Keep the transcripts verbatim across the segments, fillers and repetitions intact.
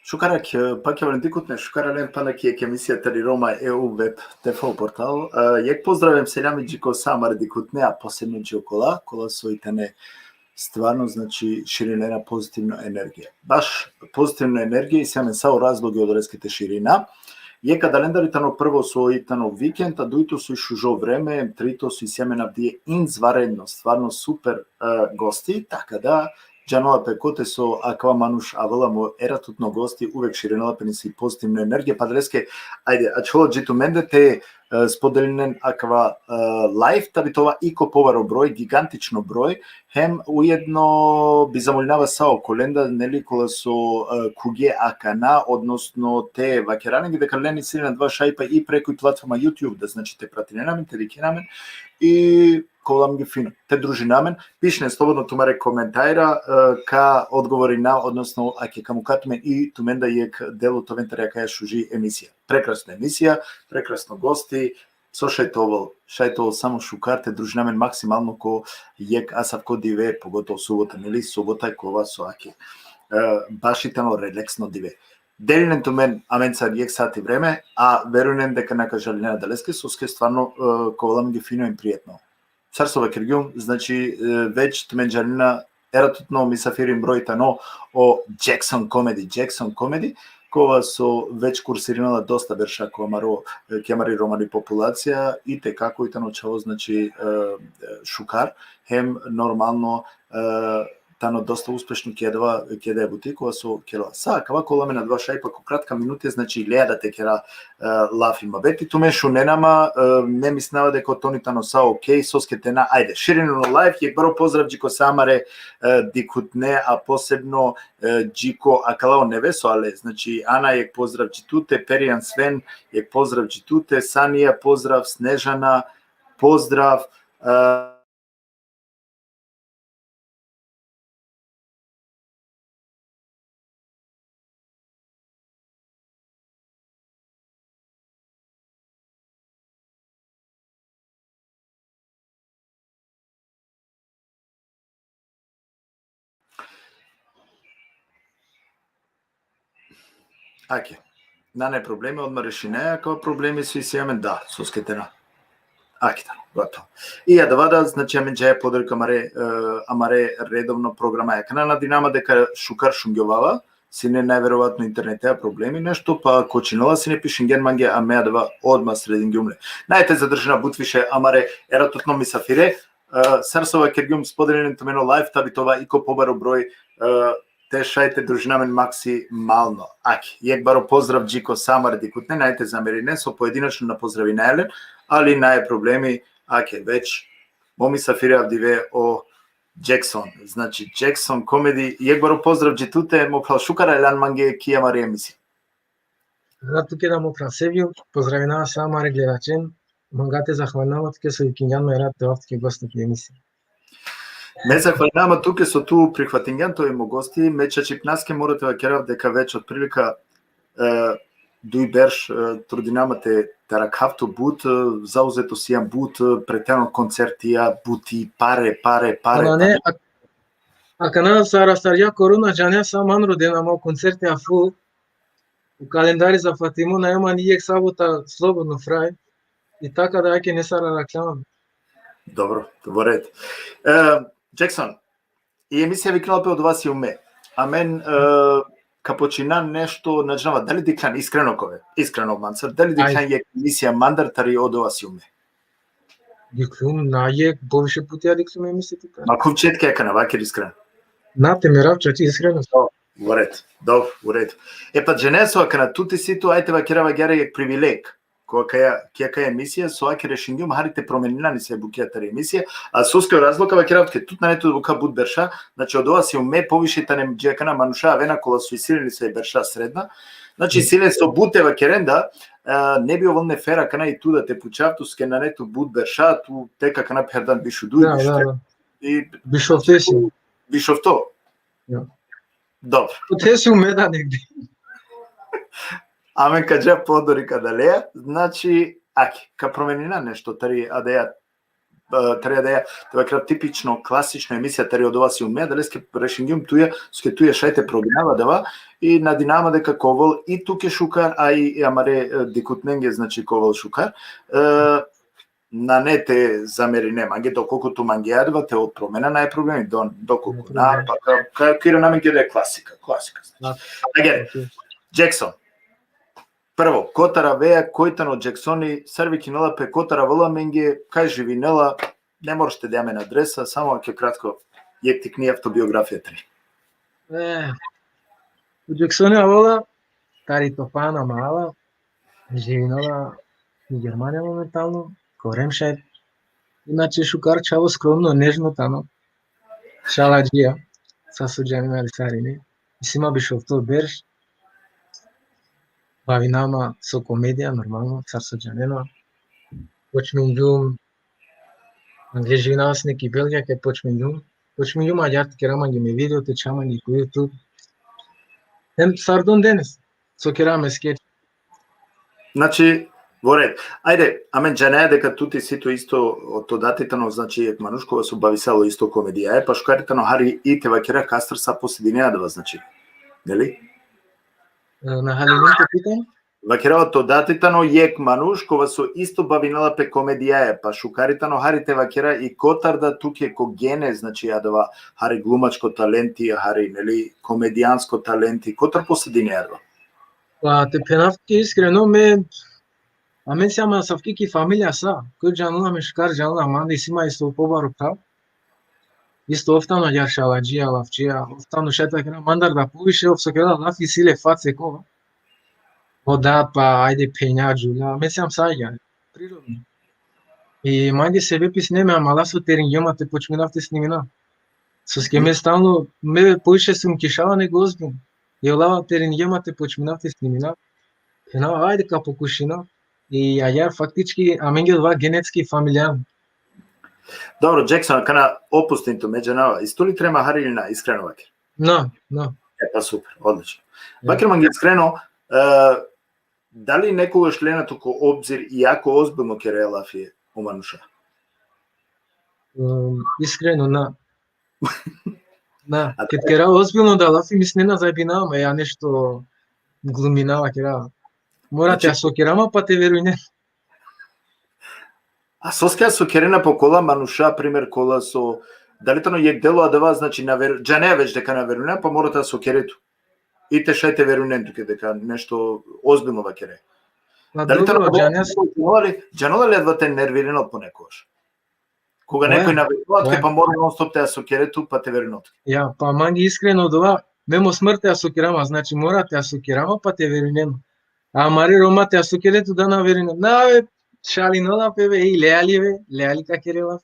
Šukar, ak, e, pakjaveren len dikhutne, šukar alen pana ki jekh emisija tari Roma E U web T V portal. E, jekh pozdrav hem seljami dži ko sa amare dikhutne, a posebno dži okola, kola so i tane stvarno, znači, širinena pozitivno energija. Baš pozitivno energija, isi amen sa o razlogi odoleske te širina. Jekh adalendar i tano prvo so i tano vikend, a dujto so i šužo vreme, trito so isi amen avdive izvanredno, stvarno super, e, gosti, taka da, džanela pe kote so akava manuš avela mo eratutno gosti, uvek širinela pe nesi pozitivno energija, pa adaleske, ajde, ačhola dži tumende te, e, spodelinen akava, e, live, ta bi te ova i ko povaro broj, gigantično broj, hem ujedno bi zamolinava sa okolenda, neli, kola so, e, khuvge akana, odnosno te vakera lenge deka len isi len adava šajpa i preku i platforma YouTube, da, znači, te pratinen amen, te dikhen amen, i ka ovel amenge fino, te družina amen, pišinen slobodno tumare komentara, e, ka odgovorina, odnosno, ake ka mukha tumen i tumen da jekh delo te oven tari akaja šuži emisija. Prekrasna emisija, prekrasno gosti, so šaj te ovel, šaj te ovel samo šukar, te družina amen maksimalno ko jekh asavko dive, pogotovo subota, neli, subota kova so ake, e, baš i tano relaksno dive. Delinen tumen amencar jekh sati vreme, a verujnen deka na ka žalinen adaleske, soske stvarno, e, ka ovel amenge fino hem prijetno. Sar so vakergjum, znači, e, već tumen džanena, eratutno misafiri broj tano o Jackson Comedy, Jackson Comedy, kova so već kursirinela dosta berša ko amaro, e, ki amari romani populacija, i te kako i tano čhavo, znači, e, e, šukar, hem normalno, e, tano dosta uspešno ki adava, ki adaja buti kova so kerela. Sa, akava ka ovel amen adava šajpa ko kratka minutija, znači, lea da te kera, e, lafi muhabeti. Tumen šunena ma, e, me mislinava deka o toni tano sa okej, soske te na, ajde, širinen o live, jekh baro pozdrav dži ko sa amare, e, dikhutne, a posebno, e, dži ko akala o neve so ale, znači, Ana, jekh pozdrav dži tute, Perijan Sven, jekh pozdrav dži tute, Sanija, pozdrav, Snežana, pozdrav, e, Ake. Nane problemi, odma rešinaja, akava problemi so isi amen, da, soske te na. Akhi tano, gotovo. I adava da, znači, amen džaja podori ko amare, e, amare redovno programaja. Akana nadinama deka šukar šungjovava, sine najverovatno internetea problemi nešto, pa kočinela sine, pišingjen mange, a me adava odma sredingjum le. Nane te zadržina but više amare eratutno misafire, e, sar so vakergjum, spodelinen tumen o live, ta bi te ova i ko pobaro broj, e, te šaj te družina amen maksimalno. Akhi, jekh baro pozdrav dži ko sa amare dikhutne, nane te zamerinen so pojedinačno na pozdravinaja len, ali nane problemi, akhi, već mo misafiri avdive o Jackson. Znači, Jackson Comedy, jekh baro pozdrav dži tute, mo phral, šukar aljan mange ki amari emisija. Erat tuke da, mo phral Sevju, pozdravinava sa amare gledačen, manga te zahvalinava tuke so vikingjan me erat te ovav tuke gost ki emisija. Me zahvalinava tuke so tu prihvatingjan te ove mo gosti, me čačipnaske mora te vakerav deka već otprilika, e, duj berš, e, trudinama te, te arakhav tut but, e, zauzeto sijam but, e, preteravan koncertija, buti, pare, pare, pare, Ama ne, pare. Ak-, akana sar astargja korona, džanea, sa man rodena, ama o koncertija full, o kalendari zafatimo, nane man ni jekh sabota slobodno, fraj. I taka da, ake ne sar arakhljavam. Dobro, dobro. E, Jackson, i emisija vikinela pe Odova sium me. Amen, e, ka počina nešto, na džanava, dali dikhljan, iskreno ka ove, iskreno mancar, dali dikhljan jekh emisija mandar tari Odova sium me? Dikhlum, na jekh, poviše putija dikhlum emisija tutar. Ma khuv četke akana, vaker iskreno. Na, te merav čače, iskreno. Dobro, u redu, dobro, u redu. E pa džanea so akana, tu te si tu, ajde te vakerav agjaar, jekh privileg ko akaja, ki akaja emisija, so ake rešingjum hari te promenina nesave bukja tari emisija, a soske o razlog ka vakerav tuke, tut nane tut but berša, znači, Odova sium me, poviše tane dži akana manuša avena kola so isi len nesave berša sredna, znači, isi len so but te vakeren da, e, ne bi ovel ne fer akana i tu da te pučav, tuske nane tut but berša, tu tek akana pherdan biš u duj, da, biš u da, tri, da. I biš ofto si. Biš ofto. Ja. Dobro. Te si u me da negde. Amen ka dža podori ka dalea, znači, ake, ka promenina nešto tari adaja, e, tari adaja, te vakerav, tipično, klasično emisija tari Odova sium me, adaleske rešingjum tuja, soske tuja šaj te promenava adava, i nadinama deka ka ovel i tuke šukar, a i, i amare, e, dikhutnenge, znači, ka ovel šukar. E, nane te zamerine mange, dokolku tu mangea adava te ovel promena, nane problemi, do-, dokolku na, pa ka, ka, ka irana mange da klasika, klasika, znači. Da. Agjaar, okej. Jackson, prvo, kotar avea, koj tano Jacksoni, sar vikinela pe, kotar avela mange, kaj živinela, ne moraš te de amen adresa, samo ake kratko, jekh tikni avtobiografija tani. E, o Jacksoni avela tari Topana, Mala, živinela i Germanija momentalno, ko Remscheid. Inače, šukar čhavo, skromno, nežno tano. Šaladžija, sar so džanena le sarine. Isi ma biš ofto berš. Bavinama so komedija, normalno, sar so džanena. Počmingjum, angle živinava sine ki Belgija, kaj počmingjum. Počmingjum agjaar te kera mange me video, te čha mange ko YouTube. Hem sar don denes, so kera me skeč. Znači, u redu. Ajde, amen džanaja deka tu te si tu isto, o, to dati tano, znači, jekh manuš kova so bavisalo isto komedijaja, pa šukar tano hari i te vakera kastar sa posedinea adava, znači. Neli? E, na halinen to pitanje? Vakerava, to dati tano jekh manuš kova so isto bavinela pe komedijaja, pa šukar tano hari te vakera i kotar da tuke ko gene, znači, adava hari glumačko talenti, hari, neli, komedijansko talenti, kotar posedinea adava? Pa te phenav tuke iskreno, me, amen sijam asavki ki familija sa, koj džanela me, šukar džanela, mande isi ma isto pobaro phral. Isto ov tano agjaar šaladžija, lafčija, ov tano šaj te vakera mandar da poviše, ov so kerela lafi isi le face ko. O da, pa ajde, phenja, džuvlja, amen sijam sa agjaar, prirodno. I mange sebepi sine me amala so teringjum ma te počminav te snimina. Soske me stalno, me poviše sum ki šala nego ozbiljno. I ola teringjum ma te počminav te snimina. Phenav, ajde, ka pokušinav. I agjaar faktički amenge odova genetski, familijarno. Dobro, Jackson, akana opustin tu, me džanava. Isi tu li trema hari ili na, iskreno vaker? Na, na. E, pa super, odlično. Ja. Vaker mange iskreno, e, dali nekogaš lena tu ko obzir i ako ozbiljno kerea lafi o manuša? Um, iskreno, na. Na, a ked kera ozbiljno da lafi, mislinena zajebinava ma, ja nešto gluminava, kera. Mora te, znači, so kera ma pa te verujne. A soske asokerena po kola manuša, primer kola so, dali tano jek delo adava, znači, na ver-, džanea već deka na verujnena, pa mora te asokere tu. I te šaj te verujnen tuke deka nešto ozbiljno vakere. Pa Dali tano dobro, džanea s- džanola li, džanola li adava te nervirinel ponekogaš? Koga Oja, nekoj na verujnela tuke, oja. Pa mora non stop te asokere tu, pa te verujnel tuke. Ja, pa mange iskreno dova, me mo smrt te asokerama, znači mora te asokerama, pa te verujnena. A amare Roma te asokere tu da na verujnena. Na, be, šalinola pe, be, i leali, be, leali ka kerela.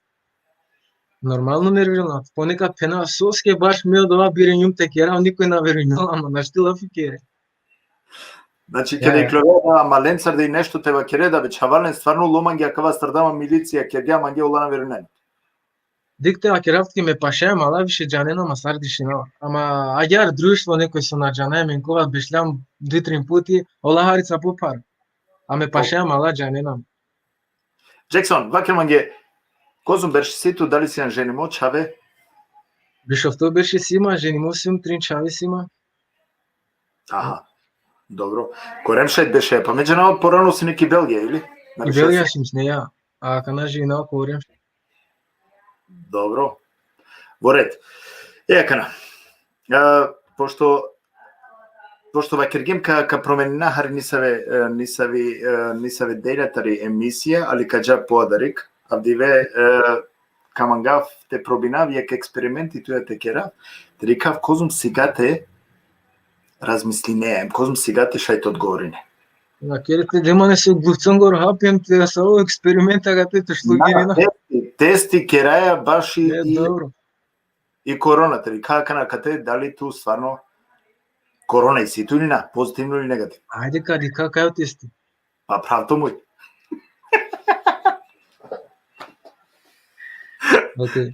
Normalno nervirela. Ponekad phena, soske baš me dova biringjum te kera, nikoj na verujnela, ama našti lafi kere. Znači, Ja, keda ja. ikljorea da amalencar da i nešto te vakere, da već havalen stvarno, ulo mange akava, sar da ma milicija kergja, mange ola na verujnen. Dik te vakerav tuke, me pašaja mala, više džanena ma sar dišinava. Ama agjaar društvo nekoj so na džanaja, me kova bešljam duj trin puti, ola harica pophar. A me pašaja mala, džanena ma. Jackson, vaker mange, kozom berš si tu, dali sian ženimo, čhave? Bišofto berš si ma, ženimo sijum, trin čhave si ma. Aha, dobro. Korem šaj berš, pa me džanava porano sine ki Belgija, ili? I Belgija sijum sine, ja. A akana živinav korem. Dobro. Voret. E, akana. A, pošto, pošto vakergjem ka, ka promenina hari nisave, e, nisavi, e, nisave delja tari emisija, ali ka dža poadarik, avdive, e, ka mangav te probinav jek eksperimenti tuja te kerav, te dikhav kozom sigate razmislinea, em kozom sigate šaj te odgovorine. Na kere te de mane so gluvcongoro hap, em te sa o eksperimenta kate te šlugirina. Na, testi, testi keraja baši i, dobro, i korona, te dikha akana kate, dali tu stvarno korona isi tu ili na, pozitivno ili negativno. Ajde, ka dikha kaj o testi. Pa phrav to muj. Okej.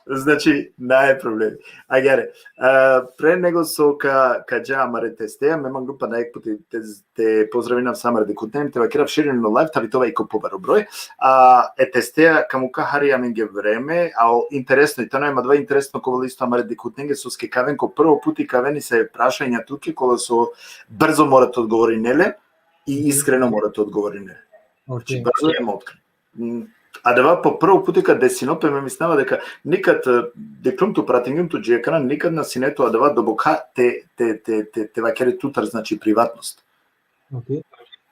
Znači, naj problem. Agjaar, a, pre nego so ka, ka dža amare testeja, me mangum pana jek puti te, te pozdravinav sa amare dikhutne, te vakerav širinen o live, ta bi te ova i ko pobaro broj. A, e testeja ka mukha hari amenge vreme, a o interesno, i tano em adava interesno ka ovel isto amare dikhutnenge, soske ka aven ko prvo puti, ka aven nisave prašanja tuke, kola so brzo mora te odgovorine len, i iskreno mora te odgovorine len. Znači, okej, brzo em otkreno. Mm, adava po prvo puti ka desino pe, me mislinava deka nikad, e, dikhlum tu, pratingjum tu dži akana, nikad na sine tu adava doboka te, te, te, te, te vakere tutar, znači, privatnost. Okej.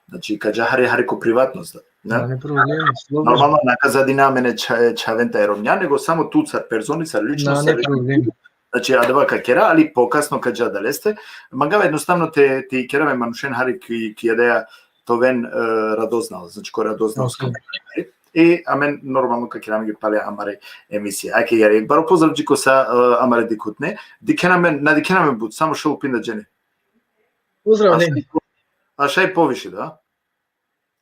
Znači, ka dža hari, hari ko privatnost, da. Ne? Nane problem, slobodno. Normalno, na ka zadina amen e čha-, čhaven tari romnja, nego samo tu sar personi, sar ličnost, nane problem. Znači, adava ka kera, ali pokasno ka dža adaleste. Mangava jednostavno te, te ikerav e manušen hari ki, ki adaja te oven, e, radoznal, znači, ko radoznal. Okej. I amen normalno ka kera amenge pale amare emisija. Ajde, jare, baro pozdrav dži ko sa, e, amare dikhutne. Dikhena amen, na dikhena amen but, samo šel upinda džene. Pozdrav, a šaj, neni. A šaj poviše, da?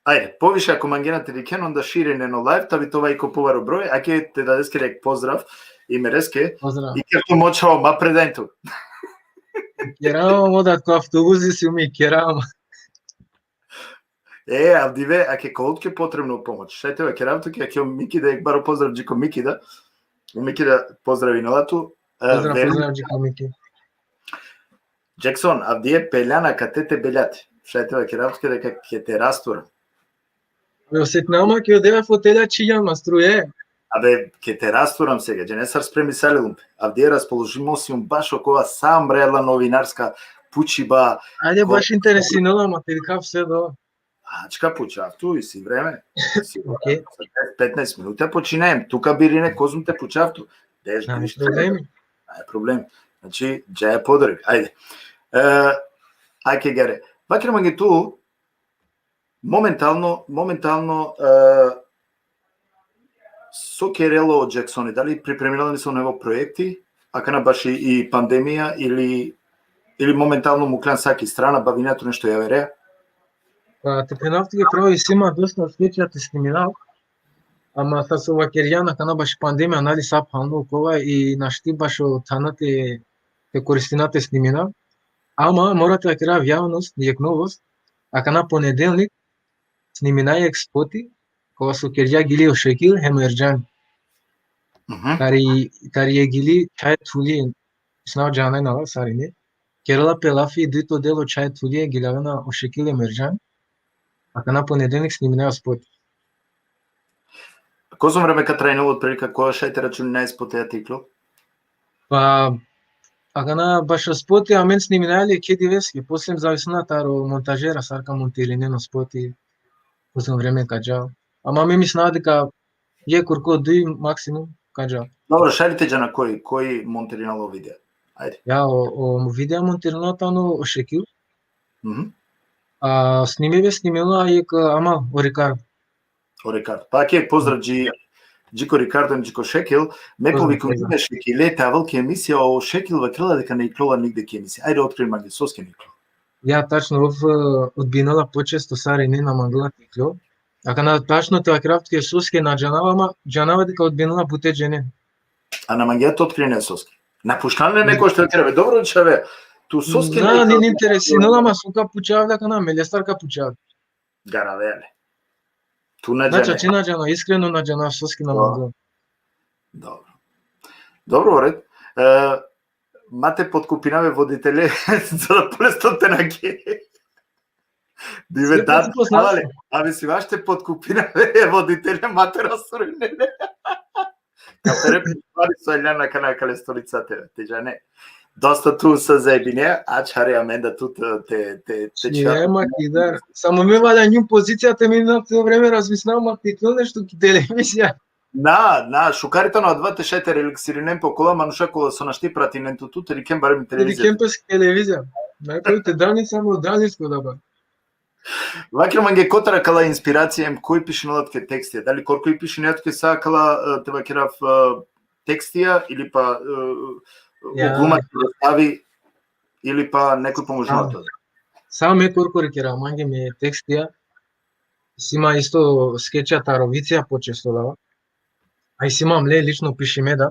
Ajde, poviše ako mangena te dikhen, onda širinen o live, ta bi te ova i ko pobaro broj, ake te dades kere jek pozdrav i mereske. Pozdrav. I ker tu moćao, ma predain tu. Kerama, mo dat ko avtobusi sijum, kerama. E, avdive, ake koga tuke potrebno pomoć. Šaj te vakerav tuke, ake o Miki da, jek baro pozdrav dži ko Miki da. O Miki da pozdravinela tu. E, pozdrav, pozdrav dži ko Miki. Jackson, avdive peljana kate te beljate. Šaj te vakerav tuke deka ke te rasturam. Abe, osetinama ke odeva fotelja čhivgjan ma struje. Abe, ke te rasturam sega, džene sar spremisali lum. Avdive raspoložimo sijum baš okova sa amare la novinarska pučiba. Ajde, baš interesinela ma, te dikhav se do. A, čka pučav tu, isi vreme. Isi vreme. Okej. Petnaest minuta počinajem. Tu ka birine kozom te pučav tu. Deš, nane problemi. Nane problem. Znači, džaja podarek. Ajde. E, ajde, gare. Vaker mange tu, momentalno, momentalno, e, so kerela o Jacksoni, dali pripremila nesavo nevo projekti, akana baši i pandemija ili, ili momentalno mukhljan sa ki strana, bavina tu nešto javerea? Pa, te phenav tuke, pravo isi ma dosta skečija te sniminav, ama sar so vakergjan, akana baši pandemija, nali, sa phanlo okova i našti bašo thana te, te koristina te snimina. Ama mora te vakerav javnost jek novost, akana ponedelnik sniminaja jek spoti, kova so kergja gili o Šekil hem o Erdžan. Mhm. Tari, tari e gili Čhaj Thuli, mislinava džanena la sarine. Kerela pe lafi dujto delo Čhaj Thuli, giljavena o Šekil hem o Erdžan. Akana ponedelnik sniminaja o spoti. Kozom vreme ka trajnel otprilika, koga šaj te računinaja spoteja te iklo? Pa, akana bašo spoti amen sniminaja le kedi veske, posle zavisna taro montažera sar ka montirinen o spoti, kozom vreme ka džal. Ama me mislinava deka jekh kurko, duj maksimum ka džal. Dobro, šaj li te džana koj, koj montirinela o videa? Ajde. Ja, o, o videa montirinela tano o Šekil. Mhm. A snimibe snimela jekh, ama o Ricardo. O Ricardo. Pa ake pozdrav dži, dži ko Ricardo, dži ko Šekil. Me povikingjum e Šekile te avel ki emisija, o Šekil vakerela deka na iklola nigde ki emisija. Ajde, otkri mange, soske na iklola. Ja, tačno, ov, e, odbinela počesto, sarinen, na mangela te iklo. Akana tačno te vakerav tuke soske na džanava, ama džanava deka odbinela bute džene. A na mangea te otkrine soske? Na pučljan le neko što tebe, dobro čhave, tu soske na, na iklola? Nin interesinela, ama so ka pučav le akana, me lestar ka pučav. Garavea le. Tu na džane. Znači, na džana, iskreno na džana soske na mangela. Dobro. Dobro, u redu. E, ma te potkupinav e voditele, za da polesto te nake. Dive da, ali, abi si vaš te potkupinav e voditele, ma te rasturinele. Ka pere pari so aljana akana kale stolica te, te džane. Dosta tu sa zajebine, ač hari amen da tu te, te, te, te čhave. Ema kidar. Samo me valjani pozicija te mina, celo vreme razmislinava, ma te iklo nešto ki televizija. Na, na, šukar tano adava te šaj te relaksirinen pe okola manuša kola so našti pratinen tut, tu te dikhen barem televizija. Te dikhen pe televizija. Najpre te dani samo dani sko da ba. Vaker mange, kotar akala inspiracija, em koj pišinela tuke tekstija? Dali korkori pišinea tuke sa akala, e, te vakerav, e, tekstija ili pa, e, ja, o glumac stavi ili pa nekoj pomožinela tuke? Sa me korkori kerav, mange me tekstija. Isi ma isto skečija taro vicija počesto lava. A isi ma mle lično pišime da.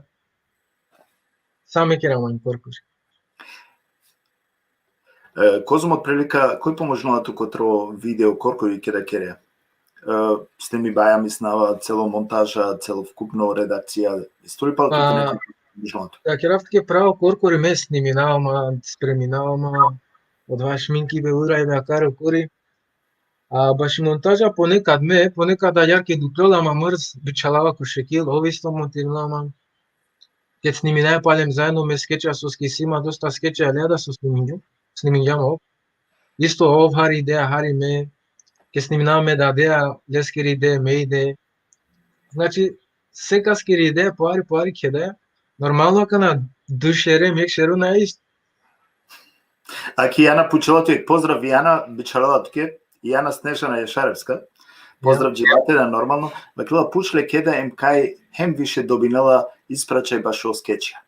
Sa me kerav mange korkori. E, kozom otprilika, koj pomožinela tut kotar o video, korkori keda kerea? E, snimibaja, mislinava, celo montaža, celokupno redakcija. Isi li pal tut neko pomožinela tut? Da kerav tuke pravo, korkori me sniminava ma, spreminava ma, odova šminkibe, uraibe, akari okori. A baši montaža ponekad me, ponekad agjaar ked ukljola ma mrz, bičhalava ko Šekil, ov isto montirinela ma. Ked sniminaja palem zaedno me skečija, soske isi ma dosta skečija lea da so snimingjum, snimingjum ov. Isto ov hari ideja, hari me. Ked sniminava me dadea, leskiri ideja, me ideja. Znači, sekaskiri ideja po hari, po hari kedaja. Normalno, akana duj šere, em jekh šero na isto. Aki Jana pučela tuke, pozdrav Jana, bičhalela tuke, Jana Snežana Jašarevska. Pozdrav dži bate da, normalno. Vakerela, puč le keda em kaj hem više dobinela ispiracija bašo skečija.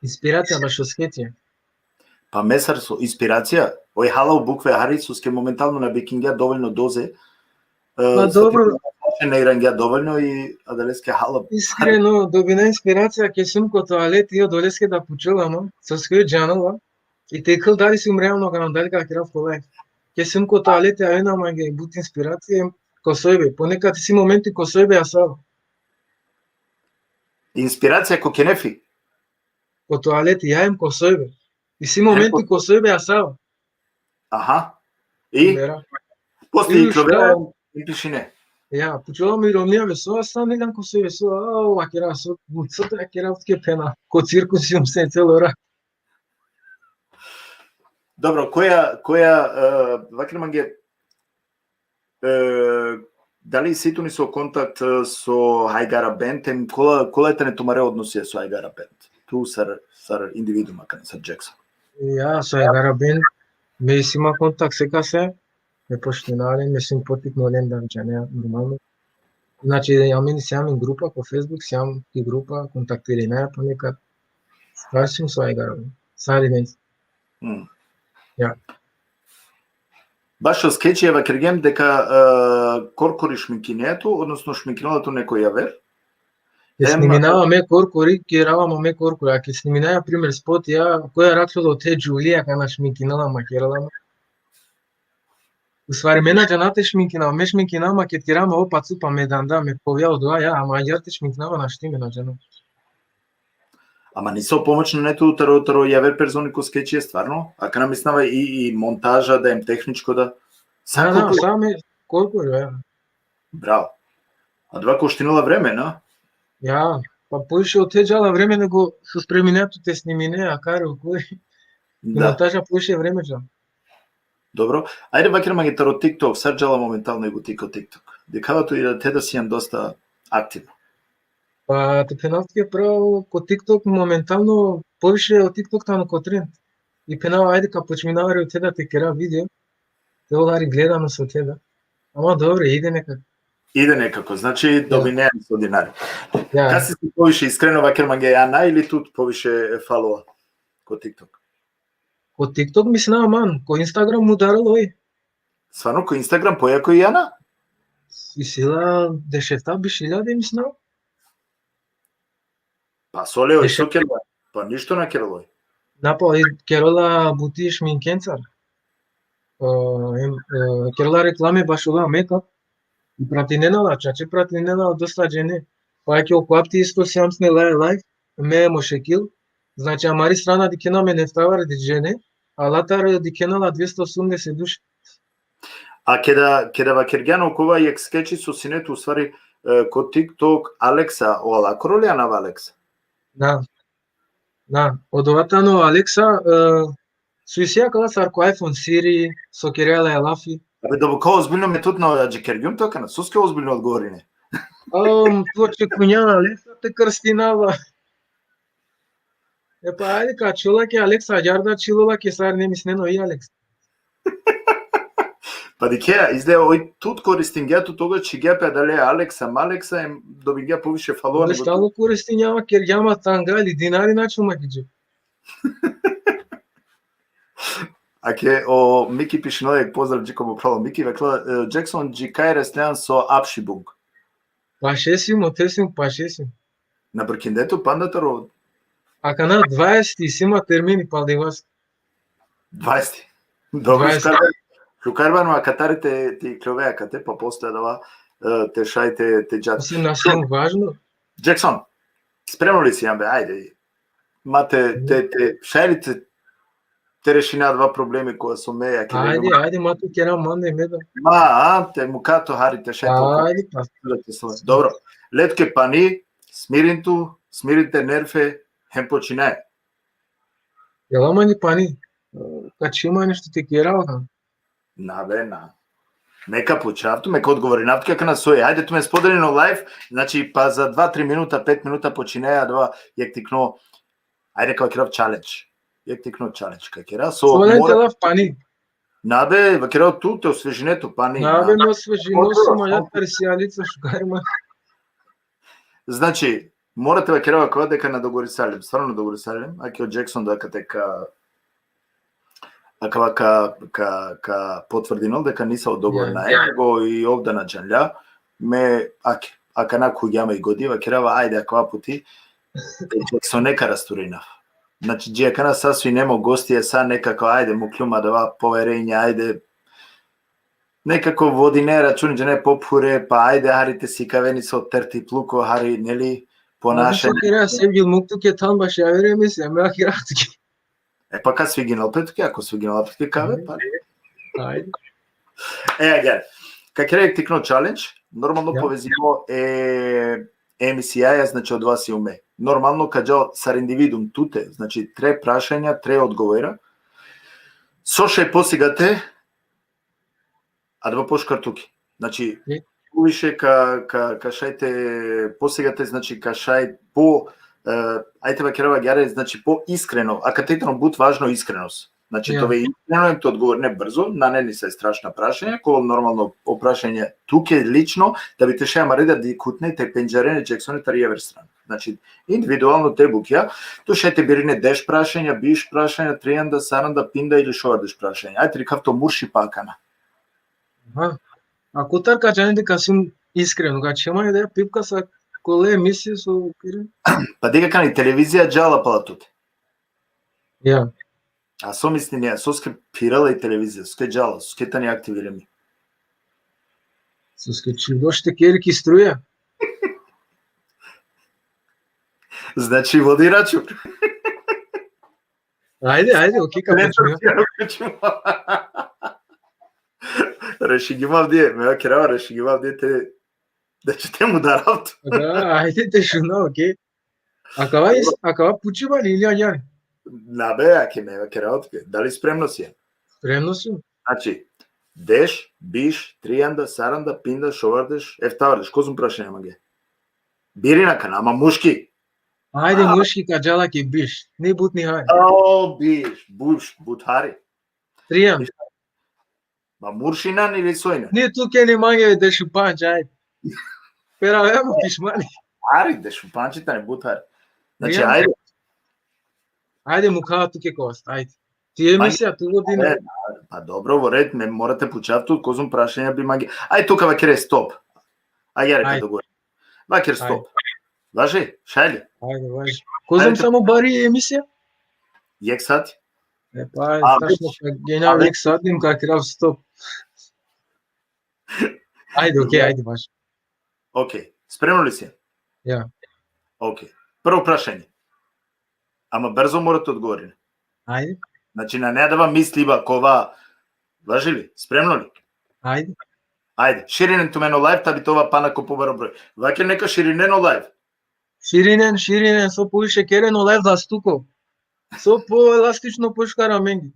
Ispiracija bašo skečija. Pa me sar so, inspiracija, oj hala o bukve hari, soske momentalno na bikingja dovoljno doze. E, pa dobro. Ne irangja dovoljno i adaleske hala. Iskreno, dobina inspiracija ked sum ko toaleti, odoleske da pučela ma, soske džanela. I te iklol, dali sum realno akana, dali ka kerav kolaj. Ked sum ko toaleti, avena mange but inspiracija, ko sojbe. Ponekad isi momenti ko sojbe asava. Inspiracija ko kenefi? Ko toaleti, ja, em ko sojbe. Isi momenti ko sojbe asava. Aha. I? Posle i klovera, em pišine. Ja, pučela ma i romnija, be, so, sa, ne, ko sojbe, so, a, vakera, so, so te vakera, ke pena, ko cirkus sijum se celo rat. Dobro, koja, koja, e, vaker mange, e, dali isi tu niso kontakt, e, so Hajgara Band, em kola, kola tane tumare odnosija so Hajgara Band? Tu sar, sar individuum, akana, sar Jackson. Ja, so Hajgara Band, me isi ma kontakt sekase, me poštuinava len, me simpatikno len da džanea, normalno. Znači, amen siam in grupa ko Facebook, siam ki grupa, kontaktirinaja ponekad. Sar sum so Hajgara Band. Sar i len. Mm. Ja. Bašo skečija vakergjem deka, e, korkori šminkinea tu, odnosno šminkinela tu neko javer? Ked sniminava me korkori, kerava ma me korkori. A ked sniminaja, primer, spot, ja, koja arakhljola te Džulija, akana šminkinela ma, kerela ma. U stvari, me na džanav te šminkinav, me šminkinav ma ked kerav ma o pacupa, me danda, me povja odova, ja, ama agjaar te šminkinav ma našti, me na džanav. Ama niso pomoćno ne tu taro, taro javer personi ko skečija, stvarno? Akana mislinava i, i montaža da, em tehničko da. Sa, da, da, korkori, sa me korkori, ja. Bravo. Adava koštinela vreme, na? Ja, pa poviše od te džala vreme nego so spremine tu te snimine, a kare u kuri. I Da. Montaža poviše vreme džala. Dobro. Ajde, vaker mange taro TikTok, sar džala momentalno i buti ko TikTok. Dikhava tu i da te da sian dosta aktivno. Pa te phenav tuke pravo, ko TikTok momentalno poviše o TikTok tano ko trend. I phenav, ajde ka počminav re te da te kera video. Te ola hari gledanost te da. Ama dobro, ide nekako. Ide nekako, znači dobine so dinari. Ja. Kas isi poviše iskreno, vaker mange, Jana ili tut poviše followa ko TikTok? Ko TikTok mislinava man, ko Instagram udarel oj. Stvarno, ko Instagram pojako i Jana? Isi la dešefta, biš iljade mislinava. Pa so le oj, Više. So kerela? Pa ništo na kerela oj. Na pa, i kerela buti šminkencar. E, em, e, kerela reklame bašo la make-up. I pratinena la, čače pratinena la dosta džene. Pa ke o kuapti isto siam sine la live, me em o Šekil. Znači, amari strana dikhena amen eftavardeš džene, a latar dikhena la dvesta osumdeset duše. A keda, keda vakergjan okova jekh skeči so sine tu, u stvari, e, ko TikTok, Aleksa, o alakoro li anav Aleksa? Na. Na, odova tano Aleksa, e, so isi akala sar ko iPhone Siri, so kerela e lafi. Abe, dobro, kao ozbiljno me tut na, adžikergjum tu akana, soske ozbiljno odgovorine? Um, tu očekunjan Aleksa te krstinava. E pa ajde, ka čula ke Aleksa, agjaar da čilo la ke sar ne mislinena oj Aleksa. Pa dikhe, izgleda oj tut koristingja, tu toga čhigja pe adale Aleksa, Maleksa, em dobingja poviše followa Oj, nego tu. stalno koristinjava, kergjama tanga, ali dinari na čul ma ki džep. Ake, o Miki pišinela jekh pozdrav, dži ko mo pralo Miki, vakerela, e, Jackson, dži kaj reslean so apši bung. Paše sim, ote sim, paše sim. Na brkinde tu panda taro? Akana dvaeset isi ma termini pal divas. Dvaeset. Dobro, Dvaeset. šukar, šukar bano akatar te, te iklove akate, pa posle adava, e, te šaj te, te dža. Mislim, na sim važno. Jackson, spremno li sian be? Ajde. Ma te, te, te, šaj li te, te rešina adava problemi koja so me, ja, ke Ajde, veljum. Ajde, ma tu kera mande me da. Ma, a, te muka tu hari te šaj te Ajde, pa. Dobro. Le tuke pani, smirin tu, smirin te nerve, hem počinaja. Jela mani pani. Ka čhima nešto te kera, ha? Na be, na. Me ka pučav tu, me ka odgovorinav tuke akana soj. Ajde, tu me spodelin o live, znači, pa za dva, tri minuta, pet minuta počinaja adava jekh tikno, ajde, ka vakerav challenge. Jekh tikno challenge ka kera. So, Spodelin te mora, lav pani. Na be, vakerav tu te osvežine tu pani, Na na. be, me osvežimo Otvoreno, sam, ja otvoreno. Persijalica šukar ma. Znači, mora te vakerav akava deka na dogovorisali, stvarno na dogovorisali, ake o Jackson da ka te ka, akava ka, ka, ka potvrdinol deka nisavo dogovor Ja. nae, nego i ov da na džanlja, me, ake, akana khuvgjam i godi, vakerava, ajde, akava puti, e Jacksone ka rasturinav. Znači, dži akana sa so ine mo gostija, sa nekako, ajde, mukljum adava poverenje, ajde, nekako vodine računi, džane, pophure, pa ajde, hari te sikaveni so tertipluko, hari, neli, ponašanje. Kera, sevgili, muk tuke than baš javere mi se, me akira tuke. E pa ka sviginel pe tuke, ako sviginela pe tuke kave, pa. Ajde. E, agjaar, ka kera jekh tikno challenge, normalno Ja. povezimo e, e emisijaja, znači, odova siume. Normalno ka džal sar individuum tute, znači, tre prašanja, tre odgovora. So šaj posigate, adava pošukar tuke. Znači, Je. tu više ka, ka, ka šaj te posigate, znači, ka šaj po, e, ajde vakerava agjaar, znači, po iskreno, a kate tano but važno iskrenost. Znači, Ja. te ove iskreno, em te odgovorine brzo, nane nisave strašna prašanja, ko normalno o prašanja tuke lično, da bi te šaj amare da dikhutne, te pendžarine e Jacksone tari javer strana. Znači, individualno te bukja, tu šaj te birine deš prašanja, biš prašanja, trianda, saranda, pinda ili šovardeš prašanja. Ajde, te dikhav to murši pa akana. Aha. A kotar ka džane deka sum iskreno, ka čhema da pipka sa kole emisije so kere. Pa dikh akana, i televizija džala pala tute. Ja. A so mislinea, soske phirela i televizija, soske džala, soske tani aktivirimi? Soske čudo šaj te kere ki struja. Znači, vodi račun. Ajde, ajde, okej, ka počnemo. Rešingjum avdive, me vakerava, rešingjum avdive te, Da će te mudarav tu. Da, ajde te šuna, okej. Akava is, akava pučiba li ili agjar? Na be, ake me vakerav tuke. Dali spremno si? Spremno si? Znači, deš, biš, trianda, saranda, pinda, šovardeš, eftavardeš. Kozom prašanja mange? Birin akana, ama muški. Ajde, muški ka džala ki biš. Ni but ni hari. O, biš, buš, but hari. Trianda. Ma murš inan ili so inan? Ni tuke ni mange dešupanč, ajde. Peravea ma pišmani. Hari, dešupanči tane but hari. Znači, Ja. Ajde. Ajde, mukha tuke kost, ajde. Ti emisija, tu vodine. E, pa dobro, voret, me morate pučav tu, kozom prašanja bi mange. Ajde, tu ka vakere stop. Agjar ka Ajde. Dogovor. Vaker stop. Važi, šaj li? Ajde, važi. Kozom Ajde. Samo bari emisija? Jek sati? E pa, A, tačno ka genjav ali- jek sat, nim ka kerav stop. Ajde, okej, Ja. Ajde, važi. Okej. Spremno li si? Ja. Okej. Prvo prašanje. Ama brzo mora te odgovorine. Ajde. Znači, na ne dava misliba kova. Važi li? Spremno li? Ajde. Ajde, širinen tumen o live, ta bi te ova pana ko pobaro broj. Vaker neka širinen o live. Širinen, širinen, so poviše keren o live za stuko. So poelastično pošukar amenge.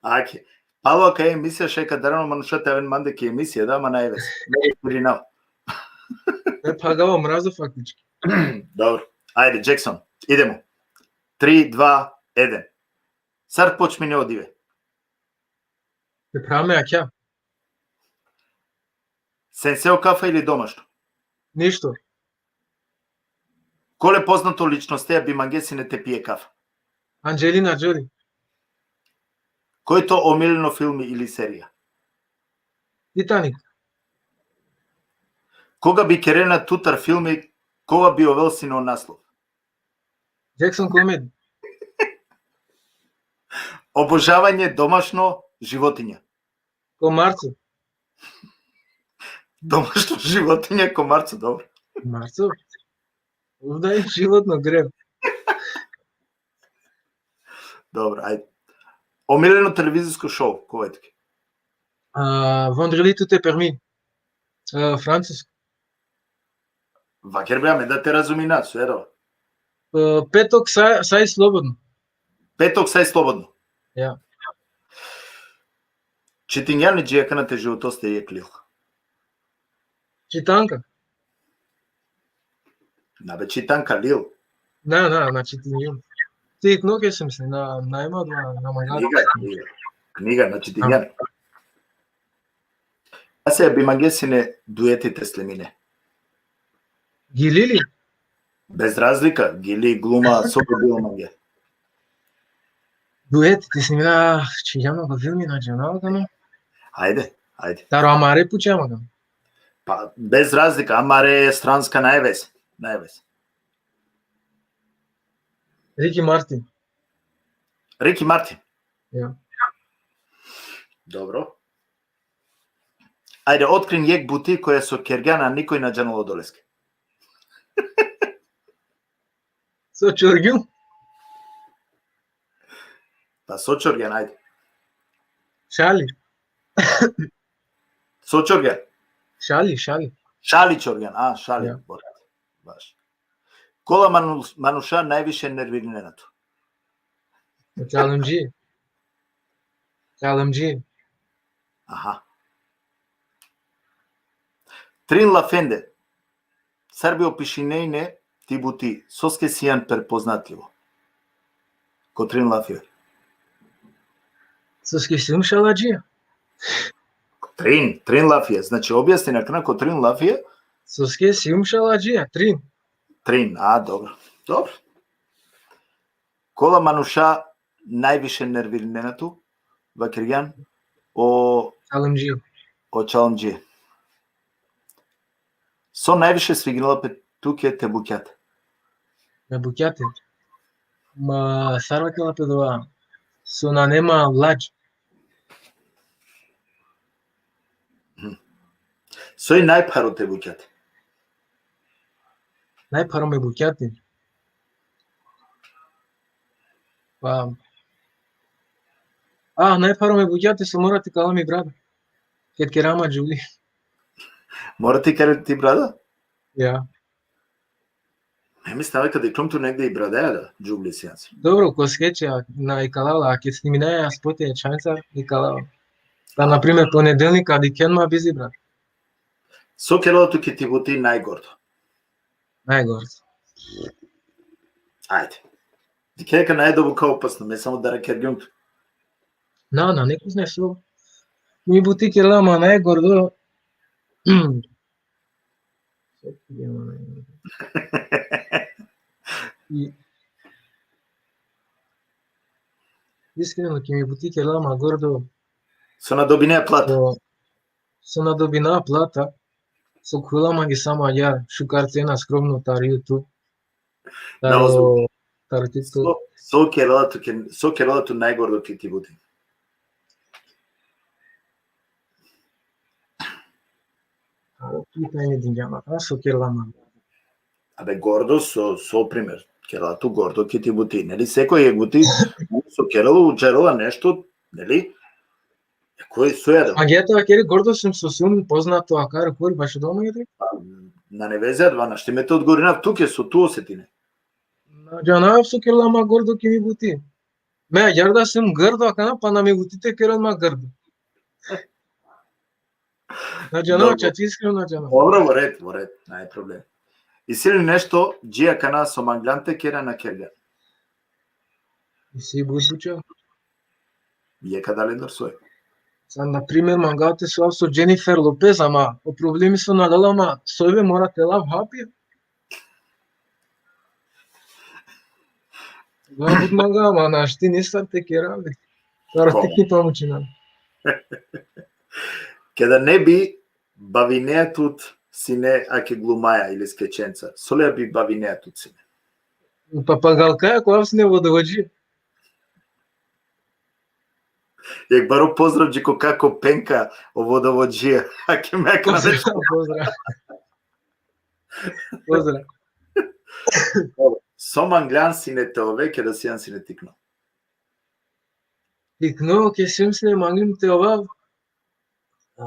Ake. Palo ka emisija šaj ka daran o manuša te aven mande ki emisija, da, ama naj veze. Ne širinav. E, pa gava mrazo faktički. Dobro. Ajde, Jackson, idemo. Tri, dva, eden. Sar počmine o dive? Te prame akja. Senseo kafa ili domašno? Ništo. Kole poznato ličnostea bi mange sine te pije kafa? Angelina Jolie. Koj to omiljeno filmi ili serija? Titanic. Koga bi kerena tutar filmi, kova bi ovel sine o naslov? Jackson Comedy. Obožavanje domašno životinja. Komarco. Domašno životinja, komarco, dobro. Komarco. Ovda je životno greb. Dobro, ajde. Omiljeno televizijsko šou, kova je tuke? A, Vendredi tout est permis. A, francusko. Vaker be, amen da te razumina, so ero. A, petok sa, sa je slobodno. Petok sa je slobodno. Ja. Čitingjan li dži akana te životoste jek lil? Čitanka. Na be, čitanka, lil. Na, na, na čitingjan. Ti knoke sem se, na, na ima da, na manga. Knjiga, knjiga. Knjiga, na čitingjan. A se bi mange sine dueti te slemine? Gili li? Bez razlika, gili, gluma, so bi bilo mange. Duet, te snimina, či javno ko filmi, na džanava tamo. Ajde, ajde. Taro amare pučama tamo. Pa, bez razlika, amare, stranska, naj veze, naj veze. Ricky Martin. Ricky Martin. Ja. Dobro. Ajde, otkrin jek buti koja so kergjan, a nikoj na džanela odoleske. So čorgjum? Pa so čorgjan, ajde. Šali. So čorgjan? Šali, šali. Šali čorgjan, a, šali. Ja. Baš. Kola manu-, manuša najviše nervirinena tu? Čalemdži. Čalemdži. Aha. Trin lafende. Sar bi opišinejne ti buti, soske sijan prepoznatljivo? Ko trin lafija. Soske sijum šaladžija. Trin, trin lafija. Znači, objasni na kraju ko trin lafija. Soske sijum šaladžija, trin. Trin, a, dobro. Dobro. Kola manuša najviše nervirinena tu, vakergjan, o, Čalemdži. O čalemdži. So najviše sviginela pe tuke te bukjate? Me bukjate. Ma, sar vakela pe dova. So nane ma lađ. So i najpharo te bukjate? Najpharo me bukjate. Pa, a, najpharo me bukjate so mora te kala mi brada. Ked kera ma džuvli. Mora ti kere ti brada? Ja. Me mi stava kad iklum tu negde i bradaja da, džubli sijansi. Dobro, ko skeče, a, na ikalala, a kad sniminaja spote čanca, ikalala. Ta, na primer, ponedelnika, dikhen ma bizi, brat. So kerela tu ki ti buti najgordo? Najgordo. Ajde. Dikhe ka najdobu ka opasno, me samo da rakergjum tu. Na, na, neko zna so. Mi buti kerela ma najgordo. I, iskreno, ki mi buti kerela ma gordo. So na dobinea plata. So, so na dobinea plata. So khuvela mange samo agjar, šukar cena, skromno, tar YouTube. Taro, taro TikTok. So, so kerela tu, so kerela tu najgordo ki ti buti? Aro pitanje dingjama, a so kerela ma. Abe gordo, so, so primer, kerela tu gordo ki ti buti. Neli, sekoj jekh buti, so kerela, udžarela nešto, neli? E, koj so ja da? Mangea te vakeri, gordo sum so sum poznato akar, kori baš doma jete? Na, ne veze, adava našti me te odgovorinav tuke, so tu osetine. Na džanav so kerela ma gordo ki mi buti. Me agjar da sum grdo akana, pa na mi buti te keren ma grdo. Na džanav, čači, iskreno na džanav. Dobro, voret, voret, naj problem. Isi li nešto dži akana so manglan te kere, a na kergjan? Isi but buča. Jekh adalendar soj? Sa, na primer, mangava te sovav so Jennifer Lopez, ama o problemi so na lela ma sojbe, mora te lav hapi. Adava but mangava, ama našti nisar te kerav. Taro tikni pamučina. Keda ne bi bavinea tut sine ake glumaja ili skečenca, so li bi bavinea tut sine? Papagalkaja, ko av sine vodovodži. Jekh baro pozdrav dži ko kako Penka, o vodovodžija. Ake me akana. Pozdrav, pozdrav. Pozdrav. So manglan sine te ove keda sijan sine tikno? Tikno, ke sium sine mangljum te ovav. A,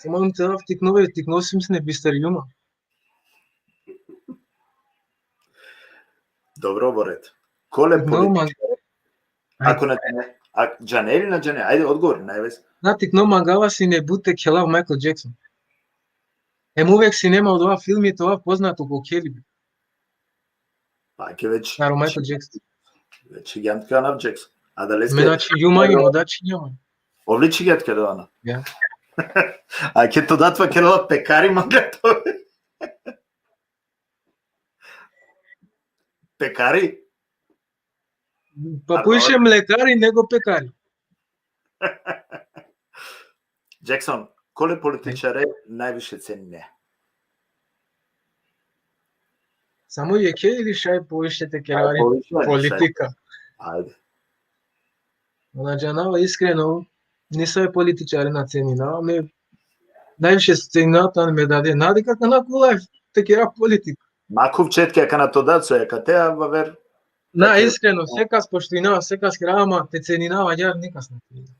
so mangljum te ovav tikno, ve, tikno sium sine, bistergjum ma. Dobro, voret. Kole političare? Ako na džane, a džane ili na džane? Ajde, odgovor, naj veze. Na, tikno mangava sine but te khelav Michael Jackson. Em uvek sine ma odova filmi te ovav poznato ko khelibe. Pa ke već. Taro Michael Jackson. Već i gjan ka anav Jackson. A da leske. Me na čhingjum ma, i mo da čhingjum ma. Ov li čhingja tuke dova? Ja. A ke to dat vakerela pekari, mangla te ove. Pekari? Pa poviše mlekari nego pekari. Jackson, kole političare najviše cenine? Samo jekhe ili šaj poviše te kerav politika? Ajde. Na džanava, iskreno, nisave političare na cenina, me najviše cenina tane me dade. Na deka akana ko live te kera politika. Ma khuv četke akana to dad so akate, a aver. Na, iskreno, sekas poštuinava, sekas kerav, ama te ceninava agjar nikas na cenina.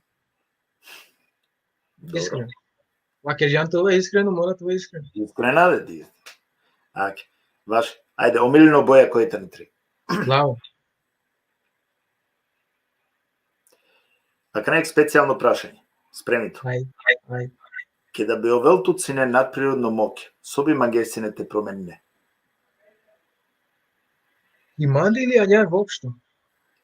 Dobro. Iskreno. Vakergjan te ove iskreno, mora te ove iskreno. Iskrena, de, di. Ake. Vaš, ajde, omiljeno boja koj tane tri? Plavo. Akana jekh specijalno prašanje. Spremi tu. Ajde, ajde. Keda bi ovel tut sine nadprirodno mokja, so bi mange sine te promenine? I mande ili agjar voopšto?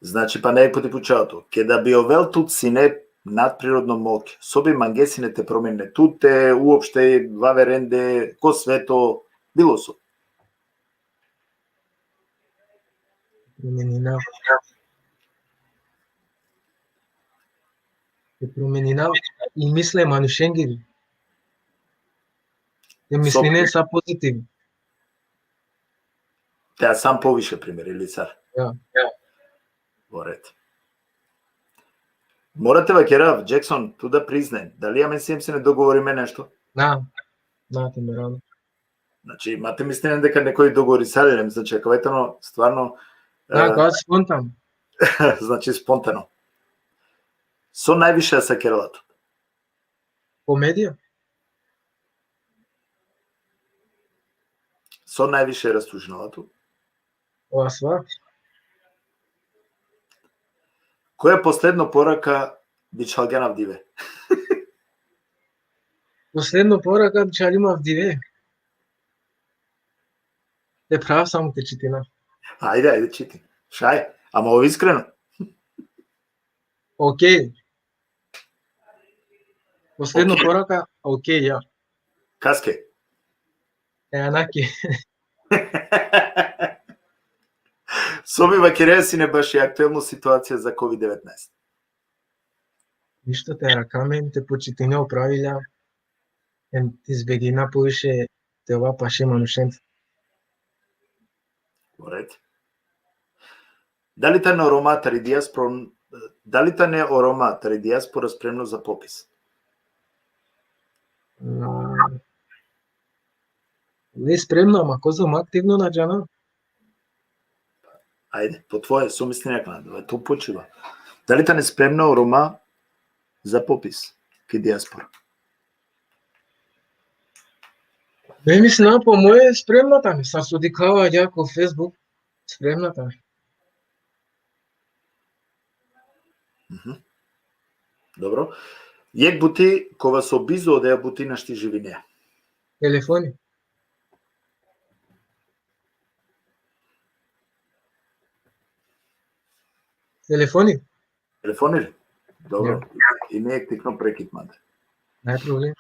Znači, pa naj puti pučava tu. Keda bi ovel tut sine nadprirodno mokja, so bi mange sine te promenine? Tute, uopšte, vaverende, ko sveto, bilo so. Promenina. Te promenina i misle manušengiri. Te misline sa pozitivno. Te asam poviše primer, ili sar? Ja, ja. Voret. Mora te vakerav, Jackson, tu da priznaj, dali amen siem sine dogovorime nešto? Na, na, te merano. Znači, ma te mislinen deka nekoj dogovorisali, znači, akava tano stvarno, na, e, akava spontano. Znači, spontano. So najviše asakerela tut? Komedija? So najviše rastužinela tut? Ova sva. Koja je posledno poraka bičhalgjan avdive? Posledno poraka bičhaljum avdive. Te phrav, samo te čitina. Ajde, ajde, čitin. Šaj, ama ov iskreno. Ok. Posledno Ok. Poraka, ok, ja. Kaske? E, anaki. So bi vakerea sine baši aktuelno situacija za kovid devetnaest? Ništo, te arakha amen, te počitine o pravilja, em te izbegina poviše te ova paše manušenca. U redu. Dali tane o Roma tari dijaspora, dali tane o Roma tari dijaspora spremno za popis? Na, ne spremno, ama kozom aktivno na džana. Ajde, po tvoje, so misline akana, da, tu počiva. Dali tane spremno o Roma za popis ki dijaspora? Me mislinav, po moje spremna tane, sar so dikhava ja ko Facebook, spremna tane. Mhm. Dobro. Jekh buti kova so bizo odeja buti našti živinea. Telefoni. Telefoni? Telefoni li? Dobro. Ja. Ine jekh tikno prekid mande. Naj problem.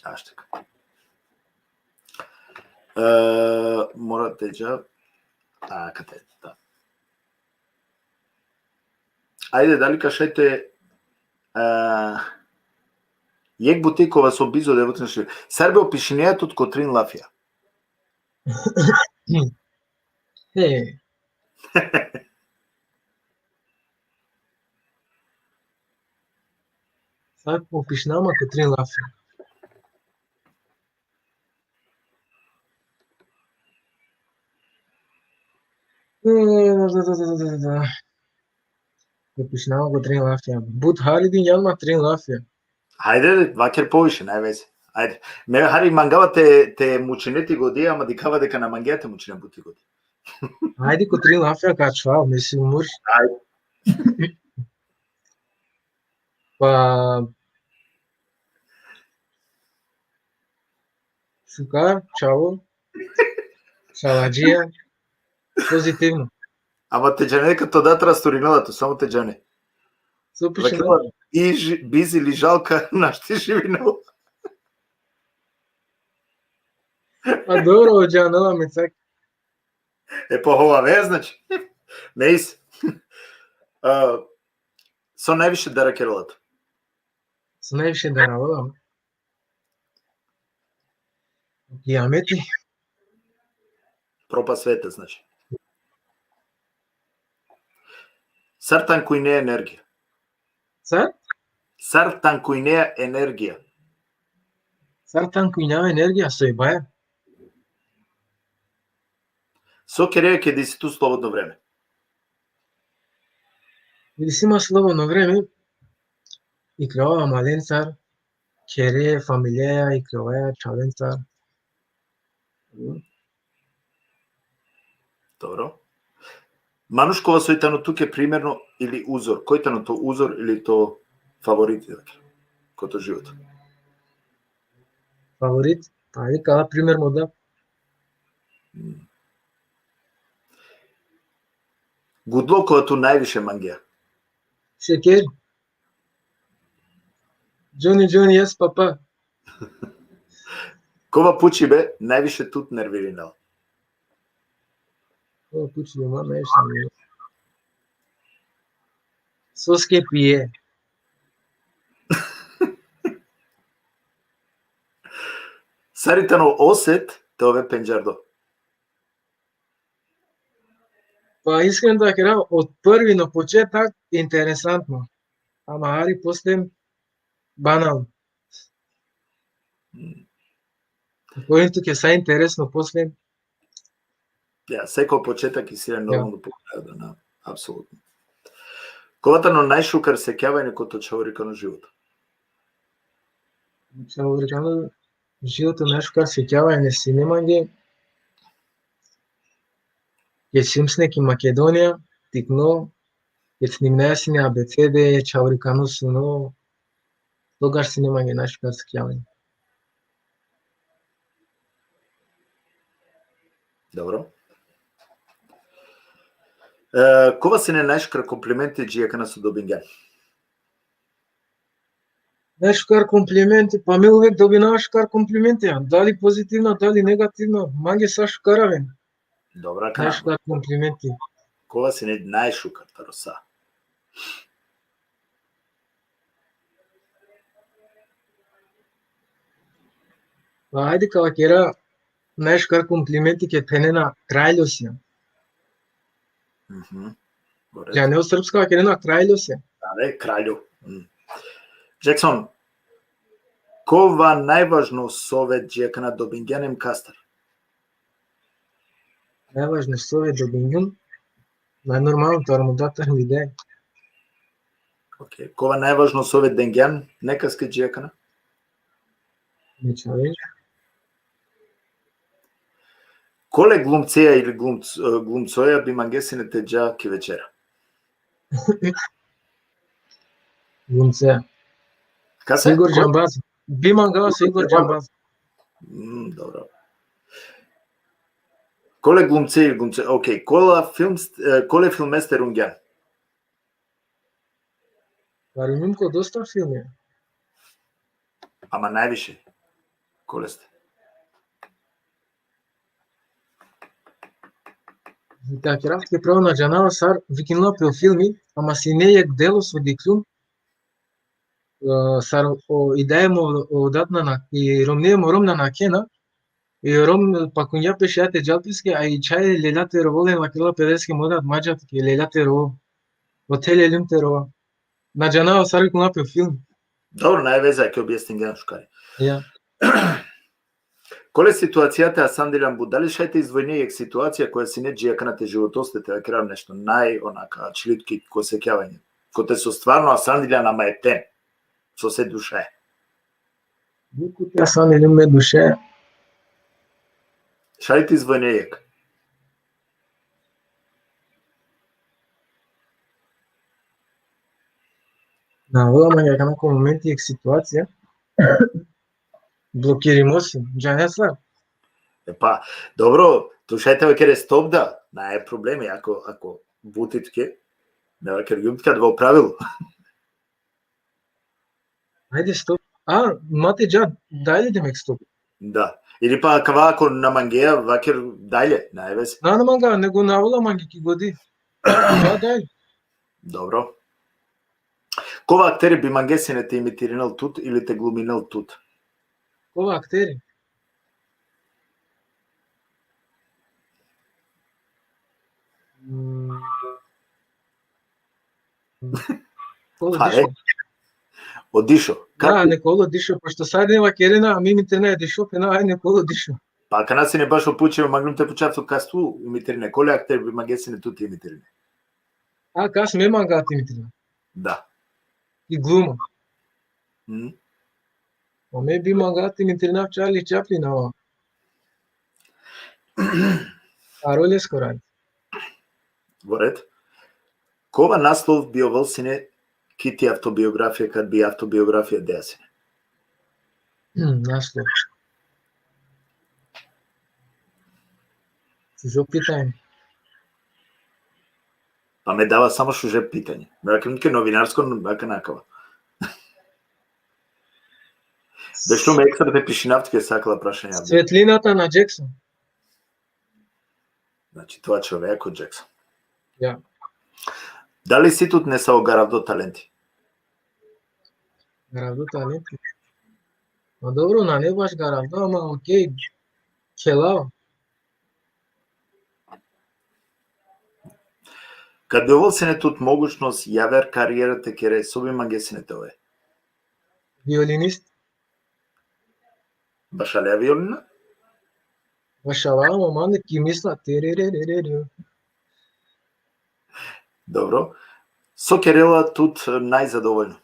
Aštek. E, mora te dža. A, kate, da. Ajde, dali ka šaj te, e, jekh buti kova so bizo odeja buti našti. Sar bi opišinea tut ko trin lafija? He. Sar bi opišinea ma ko trin lafija. Da, da, da, da, da, da. Opišinea ma ko trin lafija. But hari dinjan ma trin lafija. Hajde, vaker poviše, naj veze. Ajde. Me hari mangava te, te mučine ti godi, ama dikhava deka na mangea te mučine but ti godi. Ajde, ko trin lafija ka ačhvav, me si murš. Ajde. Pa, šukar, čavo, šaladžija, pozitivno. Ama te džane ka to dat rasturinela tu, samo te džane. So piše? Vakerela, bizi, bizi li žalka našti živinela. A dobro, džanela me cak. E, pa hova ve, znači. Nejs. A, so najviše darakerela tu? So najviše darakerela? Kijameti. Propast sveta, znači. Sar tankujnea energija? Sar? Sar tankujnea energija? Sar tankujnea energija, so i baja. So kerea ked isi tut slobodno vreme? Ked isi ma slobodno vreme, ikljovaja malencar, khere, familijaja, ikljovaja čhavencar. Dobro. Manuš kova soj tano tuke primerno ili uzor, koj tano to uzor ili to favorit, dakle, ko to životo? Favorit? Pa, i kala primerno da. Mm. Gudlo kova tu najviše mangea? Šeker. Džoni, Džoni, jes, papa. Kova pučibe najviše tut nervirinela? Kova pučibe ma najviše nervirinela? Soske pije. Sar i tano oset te ove pendžardo? Pa iskreno da vakerav, od prvi na početak interesantno. Ama hari posle banalno. Mm. Koj tuke sa interesno posle. Ja, seko početak isi normalno po kraju, da, da, apsolutno. Kova tano najšukar sekjavanje ko to čhavorikano životo? Čhavorikano životo najšukar sekjavanje sine mange ked sijum sine ki Makedonija, tikno, ked snimnaja sine A B C D, čhavorikano suno, togaš sine mange najšukar sekjavanje. Dobro. E, kova sine najšukar komplimenti dži akana so dobingjan? Najšukar komplimenti, pa me uvek dobinava šukar komplimenti, a dali pozitivno, dali negativno, mange sa šukar aven. Dobro, akana. Najšukar komplimenti. Kova sine najšukar taro sa? Pa ajde ka vakera, najšukar komplimenti ked phenena kraljo sian. Mhm. Džane o srpska vakerena kraljo sian. Are, kraljo. Mm. Jackson, kova najvažno sovet dži akana dobingjan em kastar? Najvažno sovet dobingjan, najnormalno, taro mudar, taro mudar. Okej. Kova najvažno sovet dengjan nekaske dži akana? Ničave. Kole glumceja ili glumc-, e, glumcoja bi mange sine te dža ki večera? Glumceja. Kase? Igor Džambaz. Bi mangava so Igor Džambaz. Mm, dobro. Kole glumce ili glumce, okej, kola films-, e, kole filmeste rungjan? Varinum ko dosta filmi. Ama najviše koleste? Ka kratke pravo na džanava sar vikinla pe o filmi, ama sine jekh delo so dikhlum, e, sar o, i daja mo, o dat na, i romnija mo rom na nakhena, i rom pakungja pe šaj te džal peske, a i čhaj lela te rovol, em vakerela pe deske: mo dat, ma dža tuke, lela te rovol. Ote leljum te rova. Na džanava sar vikinla pe o film. Dobro, nane veze, ake objasningjan šukare. Ja. Kole situacijate asandiljan but, dali šaj te izdvojine jekh situacija koja sine dži akana te životoste, te vakerav nešto naj, onaka, ačhili tuke ko sekjavanje, kote so stvarno asandiljan, ama e ten, so se duša. Kote asandiljan me duša. Šaj te izdvojine jekh? Na, ola mange akana ko momenti jekh situacija. Blokirimo si, džane sar. E pa, dobro, tu šaj te vakere stop da, nane problemi, ako, ako buti tuke, me vakergjum tuke adava pravilo. Ajde, stop. A, ma te dža dalje, demek stop. Da. Ili pa kava, ako na mangea, vaker dalje, nane veze. Na, na manga, nego na ola mange ki godi. Da, dalje. Dobro. Kova akteri bi mange sine te imitirinel tut ili te gluminel tut? Kova akteri? Mm. Kolo Dišo. O Dišo. Da, nekolo Dišo, pošto sar ine vakerena, a me imitirinaja e Dišo, pe na, aj nekolo Dišo. Pa akana sine bašo pučibe, manglum te pučav tut kas tu imitirine, kole akteri bi mange sine tut te imitirine. A, kas me manga te imitirina? Da. I gluma. Mm. O me bi manga te imitirinav Charlie Chaplin, ama. A rolesko rad. Voret. Kova naslov bi ovel sine ki ti avtobiografija, kad bi avtobiografija dea sine? Hmm, naslov. Šužo pitanje. Pa me dava samo šuže pitanje. Me vakergjum tuke novinarsko, akana akava. Bešlo me ekstra te pišinav tuke sa akala prašanja. Svetlina tana Jackson. Znači, tu ačhove ko Jackson. Ja. Dali isi tut nesavo garavdo talenti? Garavdo talenti? Ma dobro, nane baš garavdo, ama okej, khelava. Kad bi ovel sine tut mogućnost javer karijera te kere, so bi mange sine te ove? Violinist. Bašalea violina? Bašalava, ama mande ki misla, terererere. Dobro. So kerela tut najzadovoljno?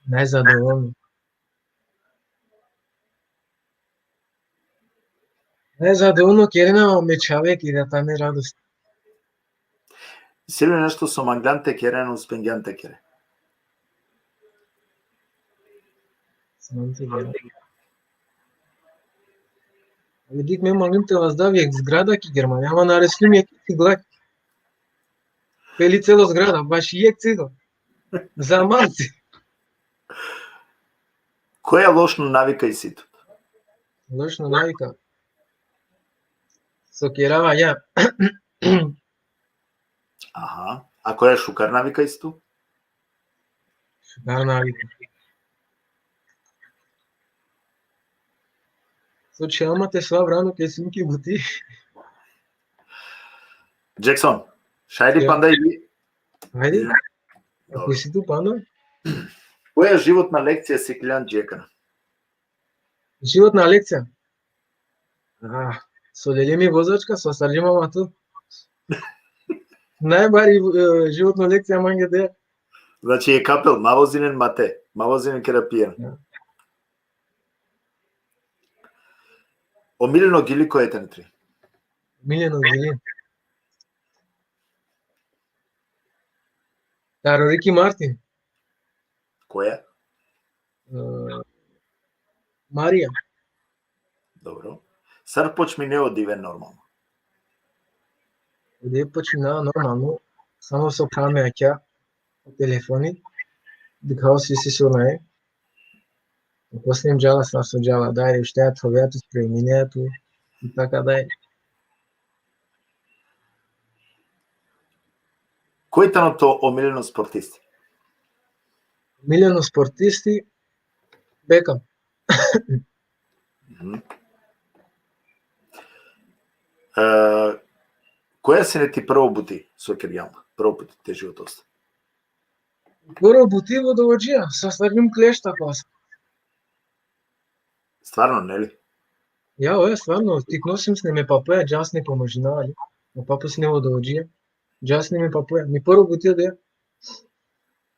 Najzadovoljno. Najzadovoljno kerena me čhave ki da tane radost. Isi li nešto so manglan te kere, a na uspengjan te kere? Samo te kere. Ali dik, me mangim te vazdav jek zgrada ki Germanija, ama na reslim jek cigla. Peli celo zgrada, baš jek cigla. Za malci. Koja lošno navika isi tut? Lošno navika. So kerava ja. Aha. A koja šukar navika isi tut? Šukar navika. So čhava ma te sva vrano ke sim ki buti. Jackson, šaj li panda ili? Ajde. Ako isi tu panda? Koja životna lekcija sikljan dži akana? Životna lekcija? Ah, so lele mi vozačka, so astarđum ama tu. Najbari, e, životno lekcija mange de. Znači, e kapel, ma vozinen mate, ma vozinen kera pijen. Ja. Omiljeno gili koj tane trin? Omiljeno gili. Taro Ricky Martin. Koja? E, Marija. Dobro. Sar počminea o dive normalno? O dive počminea normalno. Samo so phra me akha o telefoni. Dikhava si si so nae. Posle džala sar so džala. Daj, ušteja, thovea tu, spreminea tu. I taka daj. Koj tano to omiljeno sportisti? Omiljeno sportisti, Beckham. Mhm. E, koja sine ti prvo buti so kergjan la? Prvo buti te životoste. Prvo buti vodovodžija, so astarđum klešta ko asa. Stvarno, neli? Ja, oja, stvarno, tikno sim sine me papoja, dža sine pomožina, ali. Me papo sine vodovodžija, dža sine me papoja. Mi prvo buti odeja.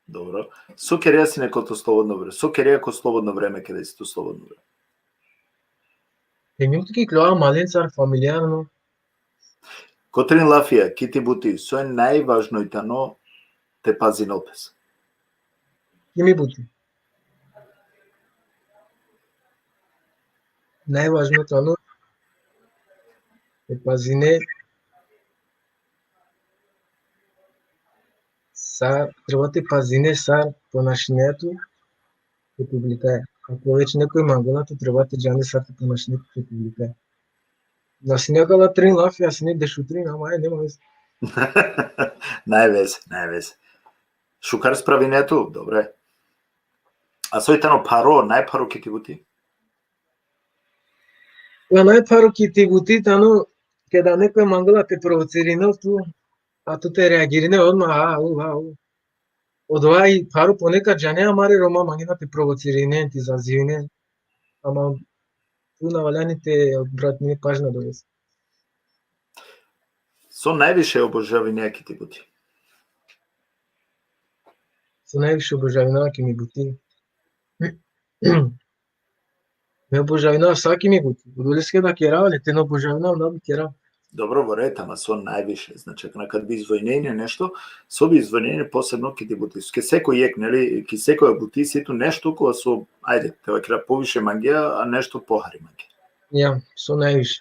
Dobro. So kerea sine ko to slobodno vreme? So kerea ko slobodno vreme, keda isi tu slobodno vreme? Penjum tuke, iklova malencar, familijarno. Ko trin lafija, ki ti buti, so e najvažno i tano te pazinel pes? Ki mi buti. Najvažno tano te pazine sar, treba te pazine sar ponašinea tu ko publikaja. Ako već nekoj mangela, tu treba te džane sar te ponašine tu ko publikaja. Na sine akala trin lafija, a sine dešutrin, ama aj, nema veze. Naj veze, naj veze. Šukar spravinea tu, dobre. A so i tano pharo, najpharo ki ti buti? Pa najpharo ki ti buti tano, keda nekoj mangela te provocirinel tu, a tu te reagirine odma, a, u, a, u. Odova i pharo, ponekad džane amare Roma mangena te provocirinen, te izazivinen. Ama tu na valjani te obratine pažnja dovese. So najviše obožavinea ki ti buti? So najviše obožavinava ki mi buti. Me obožavinava sa ki mi buti. Odoleske da kerav, ali te na obožavinava, na bi kerav. Dobro, voreta, ama so najviše. Znači, ako na kad bi izdvojinea nešto, so bi izdvojinea posebno ki ti buti. Ke sekoj jek, neli, ki sekoja buti isi tu nešto kova so, ajde, te vakera, poviše mangea, a nešto pohari mangea. Ja, so najviše.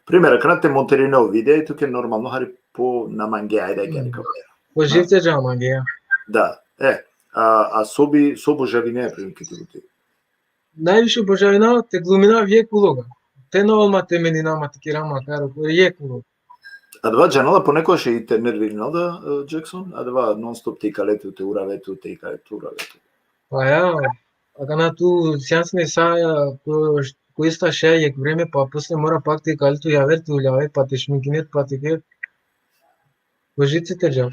Primer, akana te montirinel video, i tuke normalno hari po na mangea, ajde, ajde, ajde, kamera. Po živce dža mangea. Da, e, a, a so bi, so obožavinea, primer, ki ti buti? Najviše obožavinava te gluminav jek uloga. Te na ol ma te meninav ma te kerav ma karo, po jek uloga. Adava džanela, ponekogaš i te nervirinel da, e, Jackson, adava non-stop te ikale tu, te urave tu, te ikale tu, urave tu. Pa ja, akana tu sijan sine sa, ja, ko, ko ista šeja jek vreme, pa posle mora pak te ikale tu javer, te uljave, pa te šminkine, pa te ke. Po živce te dža.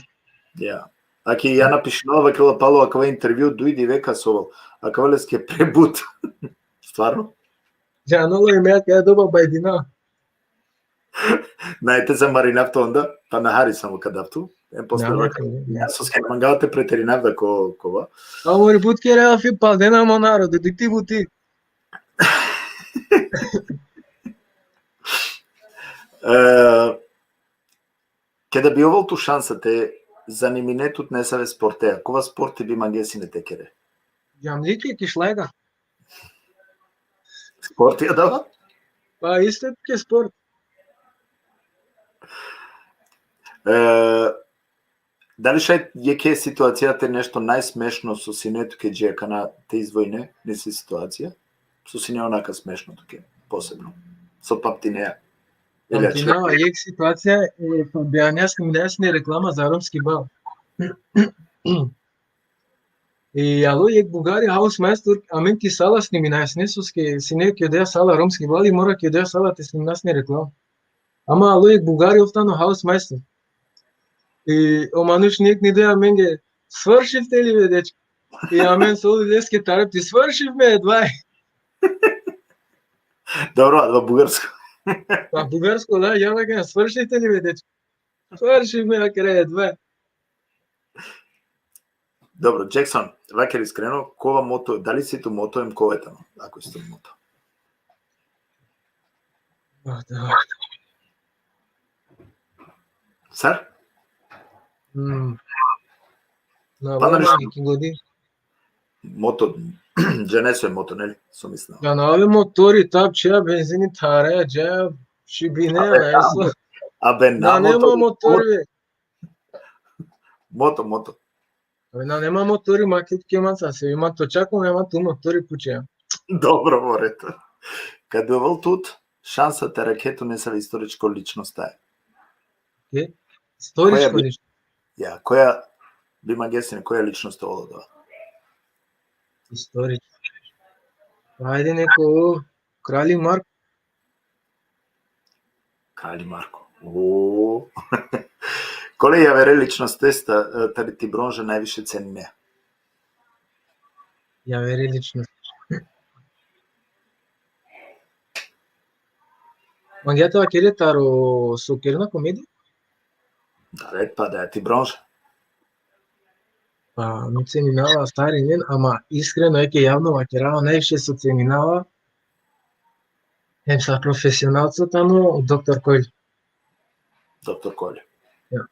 Ja. Aki ja napišinava, vakerela: Palo, akava intervju duj dive ka sovel. Akava leske prebut. Stvarno? Džanela i me, kaj doba bajdina. Naj te zamarinav tut onda, pa na hari samo kad dav tut. Em posle... Da, vaka, da, da. Ja, soske na mangava te preterinav da ko, kova. A mori but kere afi paldena mo narodo, di ti buti. E, keda bi ovel tut šansa te zanimine tut nesave sportea, kova sporti bi mangesine te kere? Džamlike ki šlajga. Sporti adava? Pa isto ke sport. E, dali šaj jekhe situacija te nešto najsmešno so sine tuke dži akana te izdvojine, nesi situacija? So sine onaka smešno tuke, posebno. So pamtinea. Ili... Pamtinava, jekh situacija, e, pa bi anja sniminea sine reklama za romski bal. I alo jekh bugari hausmajstor, amen ki sala sniminaja sine, soske sine ki odeja sala romski bal i mora ki odeja sala te snimina sine reklama. Ama alo jekh bugari, ov tano hausmajstor. I o manuš nekni de amenge: „Svršivte li, be, dečko?“ I amen so leske tare: „Ti svršiv me, edva.“ Dobro, adava bugarsko. Pa bugarsko, da, ja da kažem: „Svršivte li, be, dečko?“ „Svršiv me, akere, edva.“ Dobro, Jackson, vaker iskreno, kova moto, dali si tu moto, em kova tano, ako si tu moto? A, da. Sar? Mm. Na, Pa da, vama nešto. Neki godi. Moto, džane so moto, neli? So mislina. Ja, na, ave motori, tap čija, benzini thare, ja, šibine, Abe, na, eso. Abe, na, Na, nema moto, motori, be. Moto, moto. Abe, na, nema motori, ma kit ke manca se, ima to čako, nema tu motori puče. Dobro, moreto. Kad bi ovel tut šansa te arakhe tut nesave istoričko ličnost, taj. Ke? Istoričko Koja bi- ličnost. Ja, koja bi mangesine, koja ličnost ovel adava? Istoričko. Ajde neko, kralji Marko. Kralji Marko. O. Kole javere ličnostesta, e, tari Tibronža najviše cenine? Javere ličnost. Mangea te vakere taro so kerena komedija? Da, red, pa da, Tibronža. Pa, mi ceninava sarinen, ama iskreno, eke javno vakerava, najviše so ceninava, hem sar profesionalco tano, doktor Kolj. Doktor Kolj. Ja.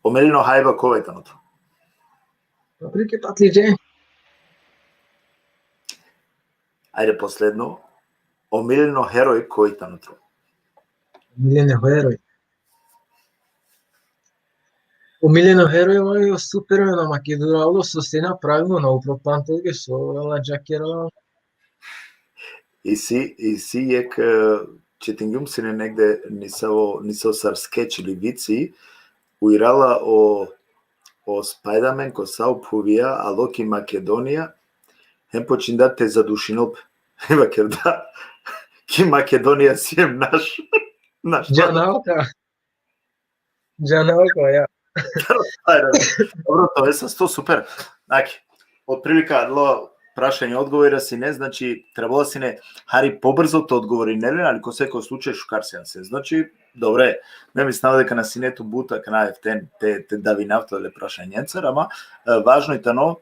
Omiljeno hajba kova tano tut? Paprike, patlidže. Ajde, posledno. Omiljeno heroj koj tano tut? Omiljeno heroj. Omiljeno heroj, oj, o Superman, ama ke duralo so sena pravilno na upro pantoge, so ala džakera. Isi, isi jekh, e, četingjum sine negde nisavo, nisavo sar skeč ili vici, ujrala o, o Spider-Man ko sa o phuvija, alo ki Makedonija, hem počinda te zadušinel pe. Vakerda, ki Makedonija siem naš, naš. Džanava ka. Džanava ka, ja. Dobro, to je sa sto super. Znači, otprilike, adala prašanja odgovora sine, znači, trebalo sine hari pobrzo te odgovorine len, ali ko sekoj slučaj šukar sien sine. Znači, dobro je. Me mislinava deka na sine tu but akana jeften te, te davinav tu adale prašanjencar, ama, e, važno i tano,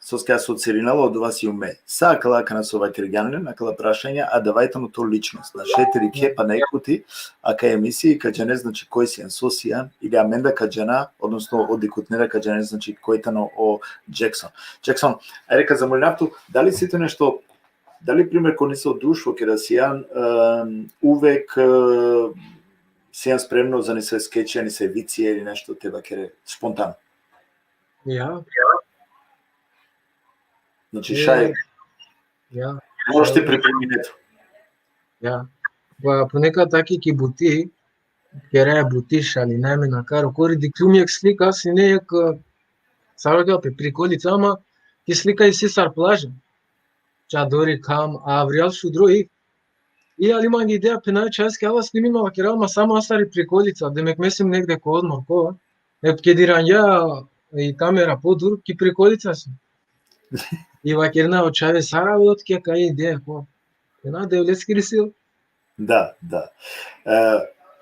soske asocirinela odova sium me. Sa akala akana so vakergjan len, akala prašanja, adava i tano to ličnost. Našti te dikhe pana jekh puti akaja emisija, ka džane, znači, koj sian, so sian, ili amen da ka džana, odnosno o dikhutnera ka džane, znači, koj tano o Jackson. Jackson, ajde ka zamolinav tu, dali si tu nešto, dali primer ko nesavo društvo keda sian, em, uvek, e, sian spremno za nesave skečija, nesave vicija ili nešto te vakere spontano? Ja. Znači, E, šaj, ja. moraš te pripremine tu. Ja. Pa ponekad taki ki buti, keraja buti, šalinaj me nakaro, kori dikhljum jekh slika, sine jekh, e, sar vakerel pe, prikolica, ama ki slika isi sar plaža. Čadori, kham, avrijal šudro i, i ali mange ideja, phenav čhaveske, ala snimin, ma, vakerava, ma samo asari prikolica, demek me sium negde ko odmor, ko, e, ked iranja i kamera podur, ki prikolica sium. I vakerena o čhave, sar avela tuke akaja ideja, ko. Phenav, Devleskiri sila. Da, da. E,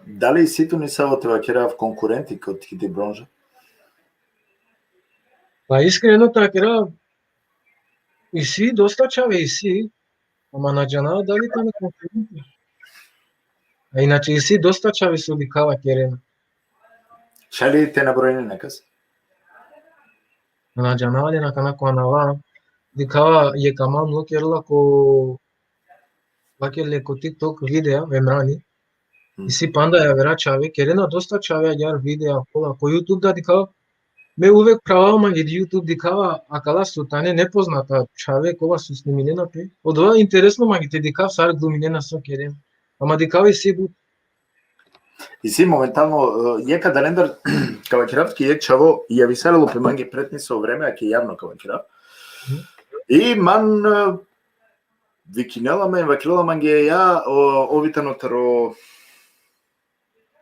dali isi tu nesavo, te vakerav, konkurenti koti, koti bronža? Pa iskreno te vakerav, isi dosta čhave, isi, ama na džanav dali tane konkurenti. A inače isi dosta čhave so dikhava kerena. Šaj li te nabrojine nekas? Na džanav li, na kana ko anava, dikhava jekh ama mlo kerela ko, vakerle ko TikTok videa, Emrani. Hmm. Isi panda javera čhave, kerena dosta čhave agjaar videa, kola, ko YouTube da dikhava. Me uvek pravava mange YouTube dikhava, akala so tane nepoznata čhave, kola so sniminena pe. Odova interesno mange te dikhav sar gluminena, so kerena. Ama dikhava isi but. Isi momentalno, e, jekh adalendar, ka vakerav, ki jekh čhavo javisarelo pe mange pred nesavo vreme, ake javno ka vakerav. Mhm. I man, e, vikinela man, vakerela mange, ja, o, ov i tano taro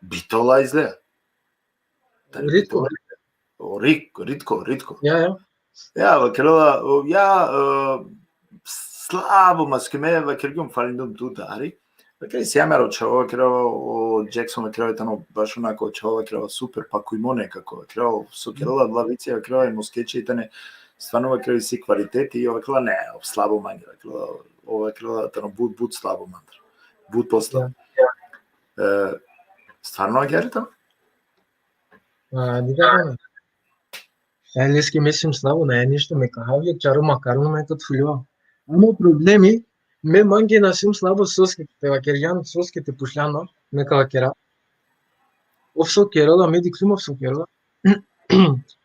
Bitola izgleda. Taro Ritko. Bitola. O, Rik-, Ritko, Ritko. Ja, ja. Ja, vakerela, o, ja, e, slabo maske, me vakergjum, falindum tu dari. Vakeri, si amaro čhavo, vakerela, o Jackson, vakerela, tano baš onako čhavo, vakerela, super, pakujmo nekako, vakerela, so kerela, glavice, vakerela, em o skeči tane, stvarno, vakerela, isi kvaliteti, i vakerela, ne, slabo mange, vakerela, o, vakerela, tano but, but slabo mandar. But posla. Ja. E, stvarno agjaar tano? A, dikha tano. E, leske me sijum slabo, na, e, ništo, me kahav jekh čaro makaron, me ka thuljova. Ama problemi, me mange na sijum slabo, soske te vakergjan, soske te pučljan, me ka vakera. Ov so kerela, me dikhlum ov so kerela.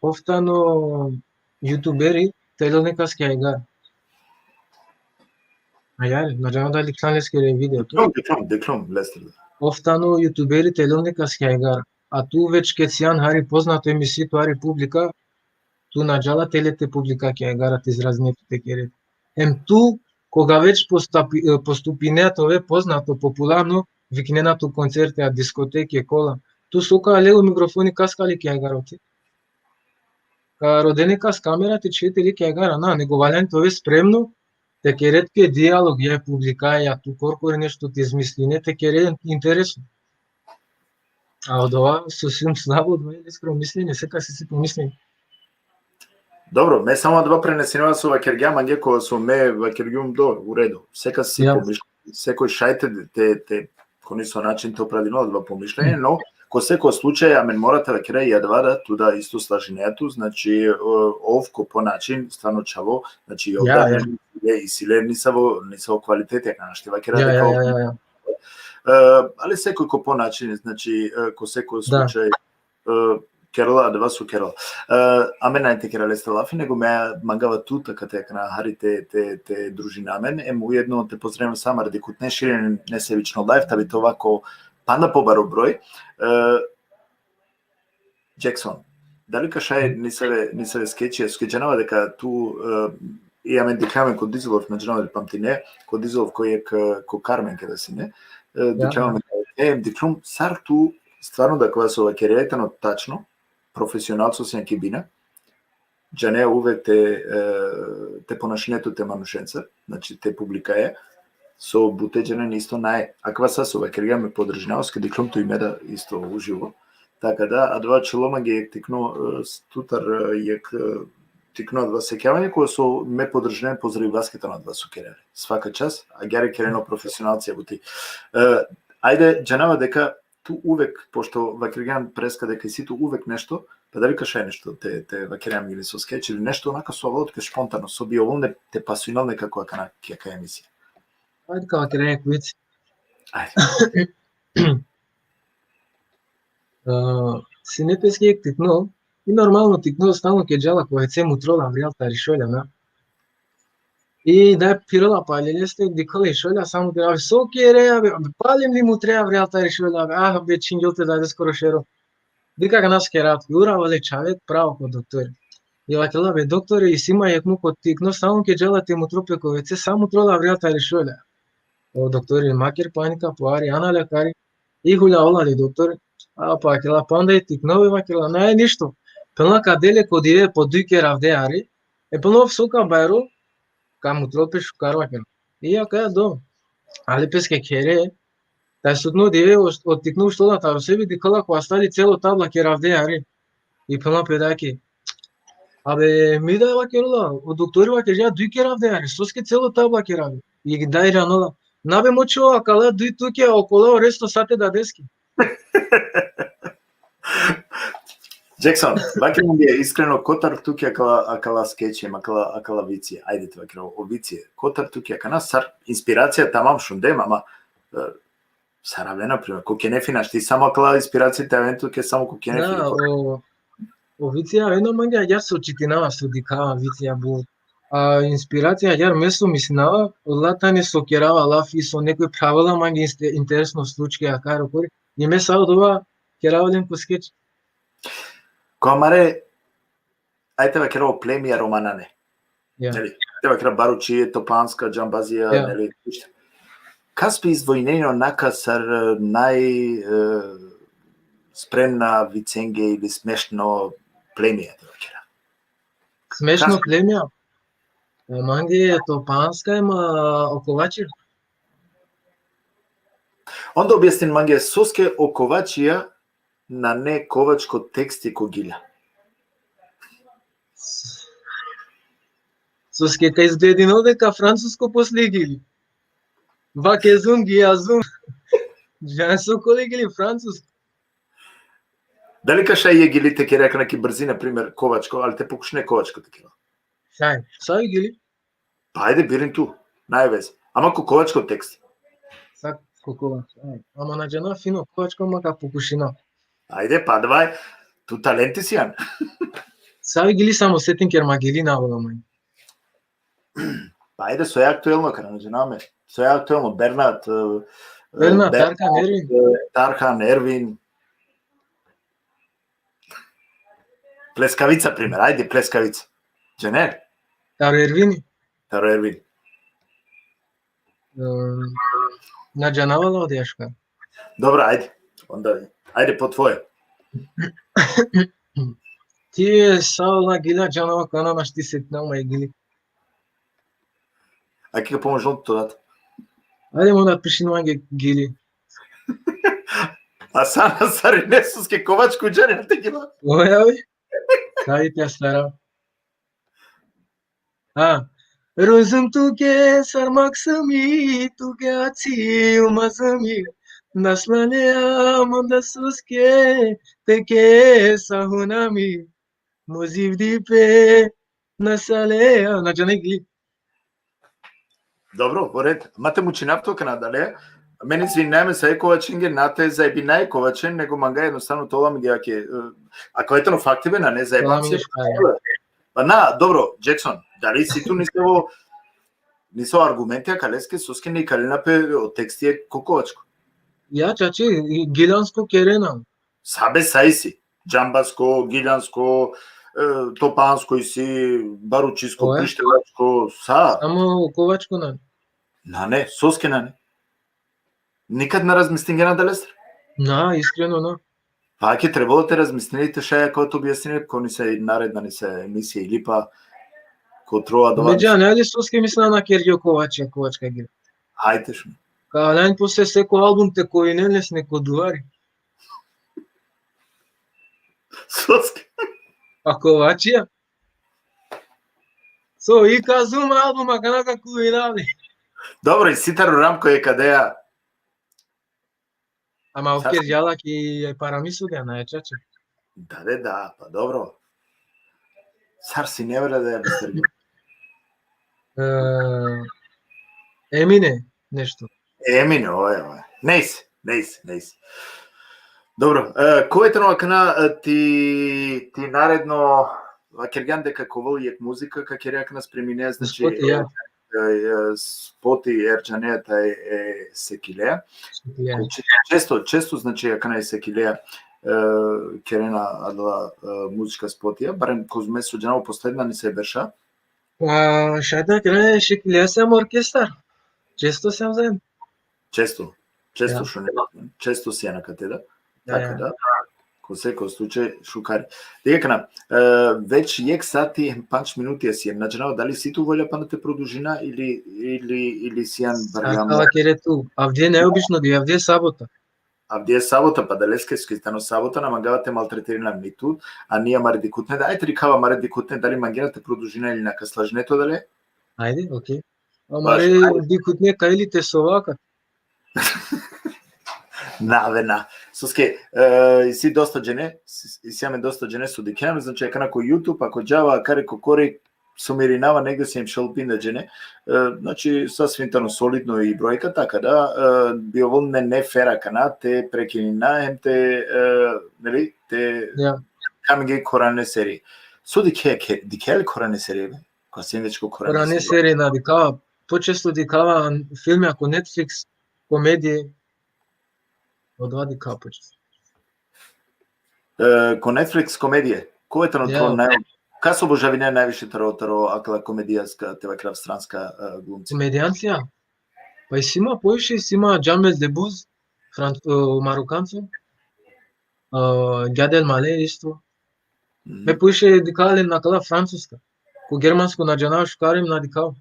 Ov tano jutuberi, te lel nekaske agjaar. Agjaar, na džanav dali dikhlan leskere video. Dikhlum, dikhlum, dikhlum leskere. Ov tano jutuberi, te lel nekaske agjaar. A tu već ked sian hari poznato, em isi tuari publika, tu na džala te le te publika ki agjaar te izrazine tut, te kere. Em tu, koga već postapi-, e, postupinea te ove poznato, popularno, viknena tut koncerte, a diskoteke, kola. Tu so ka lel o mikrofoni, kas ka le ki agjaar ote? Ka rodene kas kamera te čhije te le ki agjaar, na, nego valjani te ove spremno, te kere tuke dijalog, ja, publikaja, tu korkori nešto te izmisline, te kere interesno. A odova so sijum slabo, odova e leskoro mislenje, sekas isi po mislenje. Dobro, me samo adava prenesinava so vakergja mange, ko so me vakergjum, do, u redu. Sekas isi po mislenje, sekoj šaj te, te, te, ko nesavo način te opravdinel adava po mislenje, no, ko seko slučaj, amen mora te vakera i adava da, tu da isto slažinea tu, znači, e, ov ko po način, stvarno čhavo, znači, ov da, ne, isi le nesavo, nesavo kvaliteti, akana našti vakera deka ov E, ali sekoj ko po način, znači, e, ko seko slučaj, e, kerela adava so kerela. E, amen nane te kera leste lafi, nego me mangava tut, akate akana hari te, te, te družina amen, em ujedno te pozdravim sa amare dikhutne širom nesebično live, ta bi te ova ko panda pobaro broj. E, Jackson, dali ka šaj nesave, nesave skeči, soske džanava deka tu, e, i amen dikhlja amen ko Düsseldorf, na džanava dali pamtine, ko Düsseldorf ko jekh, e, ko Karmen keda sine, e, dikhlja amen, e, dikhlum sar tu, stvarno da kova so vakerea tano tačno, profesionalco sian ki bina, džanea uvek te, e, te ponašine tut e manušenca, znači te publikaja, so bute džanen isto nae. Akava sa so vakergja me podržinava, soske dikhlum tu i me da isto uživo. Taka da, adava ačhilo mange jekh tikno, e, s-, tutar, e, jekh, e, tikno adava sekjavanje, kova so me podržinava, pozdravibaske tano adava so kerena. Svaka čast, agjaar kerena profesionalcija buti. E, ajde, džanava deka tu uvek, pošto vakergjan preska deka isi tu uvek nešto, pa dali ka šaj nešto te, te vakergjan ili so skeč ili nešto onaka so avela tuke spontano, so bi ovel ne te pasunel nekako akana ki akaja emisija. Ajde ka vakera jekh vic. Ajde. E, sine peske jekh tikno, i normalno tikno stalno ked džala ko ve ce mutrela avrijal tari šolja, na. I da phirela pali leste, dikhela i šolja, samo te, so kerea, be, be, palem li mutrea avrijal tari šolja, be, ah, be, čhingjola te dadeskoro šero. Dikh akana so kera, ura vale čhave, pravo ko doktori. I vakerela, be, doktore, isi ma jekh mukho tikno, samo ked džala te mutrol pe ko ve ce, samo mutrela avrijal tari šolja. O doktori, ma ker panika, po ari, ana le akari, i hulja ola li doktori, a pa kerela, panda i tikno, be, vakerela, nae ništo. Phenela, ka de le ko dive po duj ker avde ari, e, phenela, so ka bajro, ka mutrol pe šukar, vakerela. I akaja do. Ali peske khere, Taj sutno dive, o, o tikno štola taro sebi dikhala ko astali celo tabla keravde, ari. I phenela pe dake: Abe, mi da, vakerela, o doktori vakergja duj keravde, ari, soske celo tabla keravde? I daj iranola: Na be, mo čhavo, akala duj tuke, okola o resto sa te da deske. Jackson, vaker mange iskreno, kotar tuke akala, akala skeči, akala, akala vicija? Ajde te vakera, o vicija. Kotar tuke akana? Sar inspiracija tamam šundem, ama, e, sar avena, primer, ko kene finaš, ti samo akala inspiracija te aven tuke samo ko kene finaš. Da, o, o vicija avena mange agjaar so čitinava, so dikhava vicija but. A inspiracija agjaar me so mislinava, ola tane so kerava lafi, so nekoj phravela mange inste-, interesno slučke akari okori. I me sa odova kerava len ko skeč. Ko amare, ajde te vakera, o plemija Roma nane. Ja. Neli, te vakera Baruči, Topanska, Džambazija, Ja. Neli, ništa. Kas bi izdvojinena onaka sar, e, naj, e, spremna vicenge ili smešno plemija, te vakera? Smešno Kas- plemija? E, mange Topanska, ema o Kovačija. Onda objasnin mange, soske o Kovačija nane kovačko teksti ko gilja. Soske ka izgledinol deka francusko posle gili. Vakezum, gijazum. Džan so kole gili, francusko. Dali ka šaj e gili te kere akana ki brzina, primer, kovačko, ali te pokušine kovačko te kere? Šaj, sa e gili? Pa ajde, birin tu, naj veze. Ama ko kovačko tekst. Sa ko kovačko, aj. Ama na džana fino kovačko, ama ka pokušina. Ajde, pa davaj, tu talenti sian. Sa e gili, samo setin ker ma gili na avela mange. Pa ajde, so e aktuelno, kana na džana me. So e aktuelno, Bernat, e, Bernat, Bernat, Tarkan, Ervin. e, Tarkan, Ervin. Pleskavica, primer, ajde, Pleskavica. Džaner? Taro Ervini? Taro Ervin. E, na džanava la o deška. Dobro, ajde. Onda, ajde po tvoje. Ti e sa ola gila džanava, kana našti setina ma e gili. Ake ka pomožon tu rat. Ajde, mo da pišin mange gili. A sana sari nesuske kovačko džane te gila. Oja, oj. Kaj te stara. Ha. Rozum tuke sar maksami, tuke aci umazami. Naslanea manda soske, teke sahunami. Mo zivdipe nasalea. Na džane gili. Dobro, u red. Ma te mučinav tu kana dale. Meni izvinjaj me sa e kovačenge, na te zajebinav e kovačen, nego manga jednostavno te ola mi dija ke, e, ako etano fakti be, nane zajebancija. Pa na, dobro, Jackson, dali si tu nisavo, nisavo argumenti akaleske, soske na ikalena pe o teksti e ko kovačko? Ja, čače, i giljansko kerena. Sa be, sa isi? Džambasko, giljansko, e, topansko isi, baručisko, Oje. Prištevačko, sa? Samo kovačko na. Nane, soske nane? Nikad na razmislingjana adalestar? Na, iskreno na. Pa ake trebalo te razmislini, te šaj ako te objasnine ko nisa naredna, nisa emisija ili pa ko trova dova. Me džane, ali soske misla na kergjo kovačija, kovačka gila. Ajde šun. Ka alan posle seko album te kovinen les neko duvari. Soske? A kovačija? So, i ka zum album, akana ka kovinav le. Dobro, isi taro Ramko e kadeja. Ama Sar- okej, jala ki e paramisu ga na e čače. Da, de, da, pa dobro. Sar si, ne vera da ja bistergi. E, Emine, nešto. Emine, oje, oje. Nejse, nejse, nejse. Dobro, e, ko e tano akana, e, ti, ti naredno, vakergjan deka ka ovel jekh muzika, ka kere akana spremine, znači, Spoti, ja. e, e, spoti e Erdžanea taj e Sekilea. Ja. Često, često, znači, akana e Sekilea, e, kerena adala, e, muzička spotija, barem kozom me so džanav posledna nisa e berša. A, šaj da kere Sekilea sem orkestar. Često sem zajedno. Često, često Ja. šunem, često sian akate, da. Ja, Tako ja. da. Ko seko slučaj šukar. Dikh akana, e, već jekh sati hem pandž minuti siem. Na džanav dali si tu volja pana te produžina ili, ili, ili sian barjam. Sasa kere tu, avdive neobično dive, avdive sabota. Avdive sabota, pa adaleske soske tano sabota, na mangava te maltretirina ni tut, a ni amare dikhutne, da, ajde te dikhava amare dikhutne, dali mangena te produžina ili na, ka slažine tu adale? Ajde, okej. Amare dikhutne ka ili te sova ka. Na, ve na. Soske, e, isi dosta džene, s-, isi amen dosta džene so dikhena, znači, akana ko YouTube, ako džava, kare ko kori, sumirinava negde siem šel pinda džene, e, znači, sasvim tano solidno i brojka, taka da, e, bi ovel ne, ne fer akana te prekinina, hem te, e, neli, te, ja, kamenge korane serije. So dikhe, ke, dikhe li korane serije, be? Ko sien već ko korane serije. Korane serije na dikhava, počesto dikhava filmija ko Netflix, komedije, odova dikhava počesto. E, ko Netflix komedije, koj tano, ja, tro naj-, kas obožavine najviše taro, taro akala komedijaska, te vakerav, stranska, e, glumci? Komedijancija? Pa isi ma poviše, isi ma Džamel Debuz, Fran-, e, Marokanco, e, Gad Elmaleh isto. Mhm. Me poviše dikhava len akala francuska. Ko germansko na džanav šukar hem na dikhava.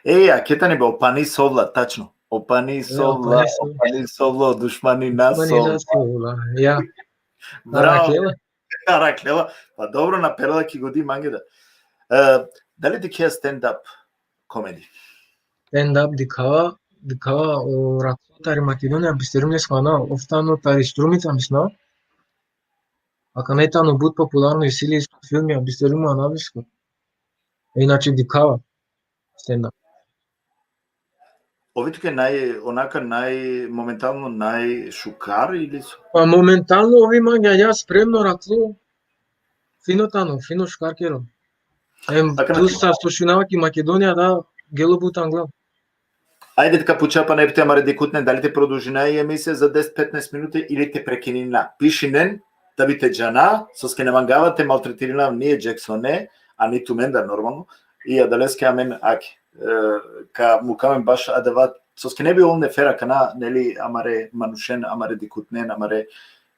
E, ja, ke tani be, O pani sovla, tačno. O pani sovla, ja, O pani sovla, O pani sovla, o dušmani na sovla. Dušmani na sovla, ja. Bravo. Araklela. Araklela. Pa dobro, na perela ki godi mange da. E, dali dikhea stand-up komedi? Stand-up dikhava, dikhava, o Rakho tari Makedonija, bisterum leske, ana, ov tano tari Strumica, mislinav. Akana tano but popularno, isi le isto filmija, bisterum ana leske. Inače dikhava stand-up. Ov i tuke naj, onaka naj, momentalno najšukar ili so? Pa momentalno ov i mange, ja, spremno Rakho. Fino tano, fino šukar kerel. Em, plus sar so šunava ki Makedonija, da, gelo but angla. Ajde te ka puča pana jekh puti amare dikhutne, dali te produžina i emisija za deset petnaest minuti ili te prekinina. Pišinen, da bi te džana, soske na mangava te maltretirina ni e Džeksone, a ni tumen da, normalno, i adaleske amen ake, e, ka muka amen baš adava, soske ne bi ovel ne fer akana, neli, amare manušen, amare dikhutnen, amare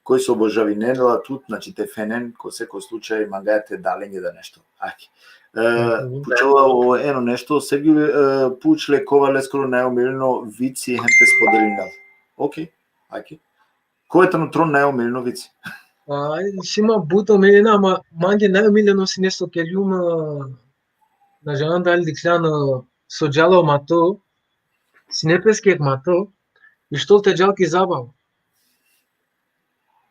koj so obožavinen la tut, znači te fenen, ko seko slučaj mangaja te da lenge da nešto. Ake. E, mhm, pučela o Eno nešto, Sevgjul, e, puč le kova leskoro najomiljeno vici hem te spodelinel. Okej, ake. Koj tano tro najomiljeno vici? A, isi ma but omiljena, ama mange najomiljeno sine so kergjum, e, na džanav dali dikhlen, e, so džala o Mato, sine peske jekh Mato, ištel te džal ki zabava.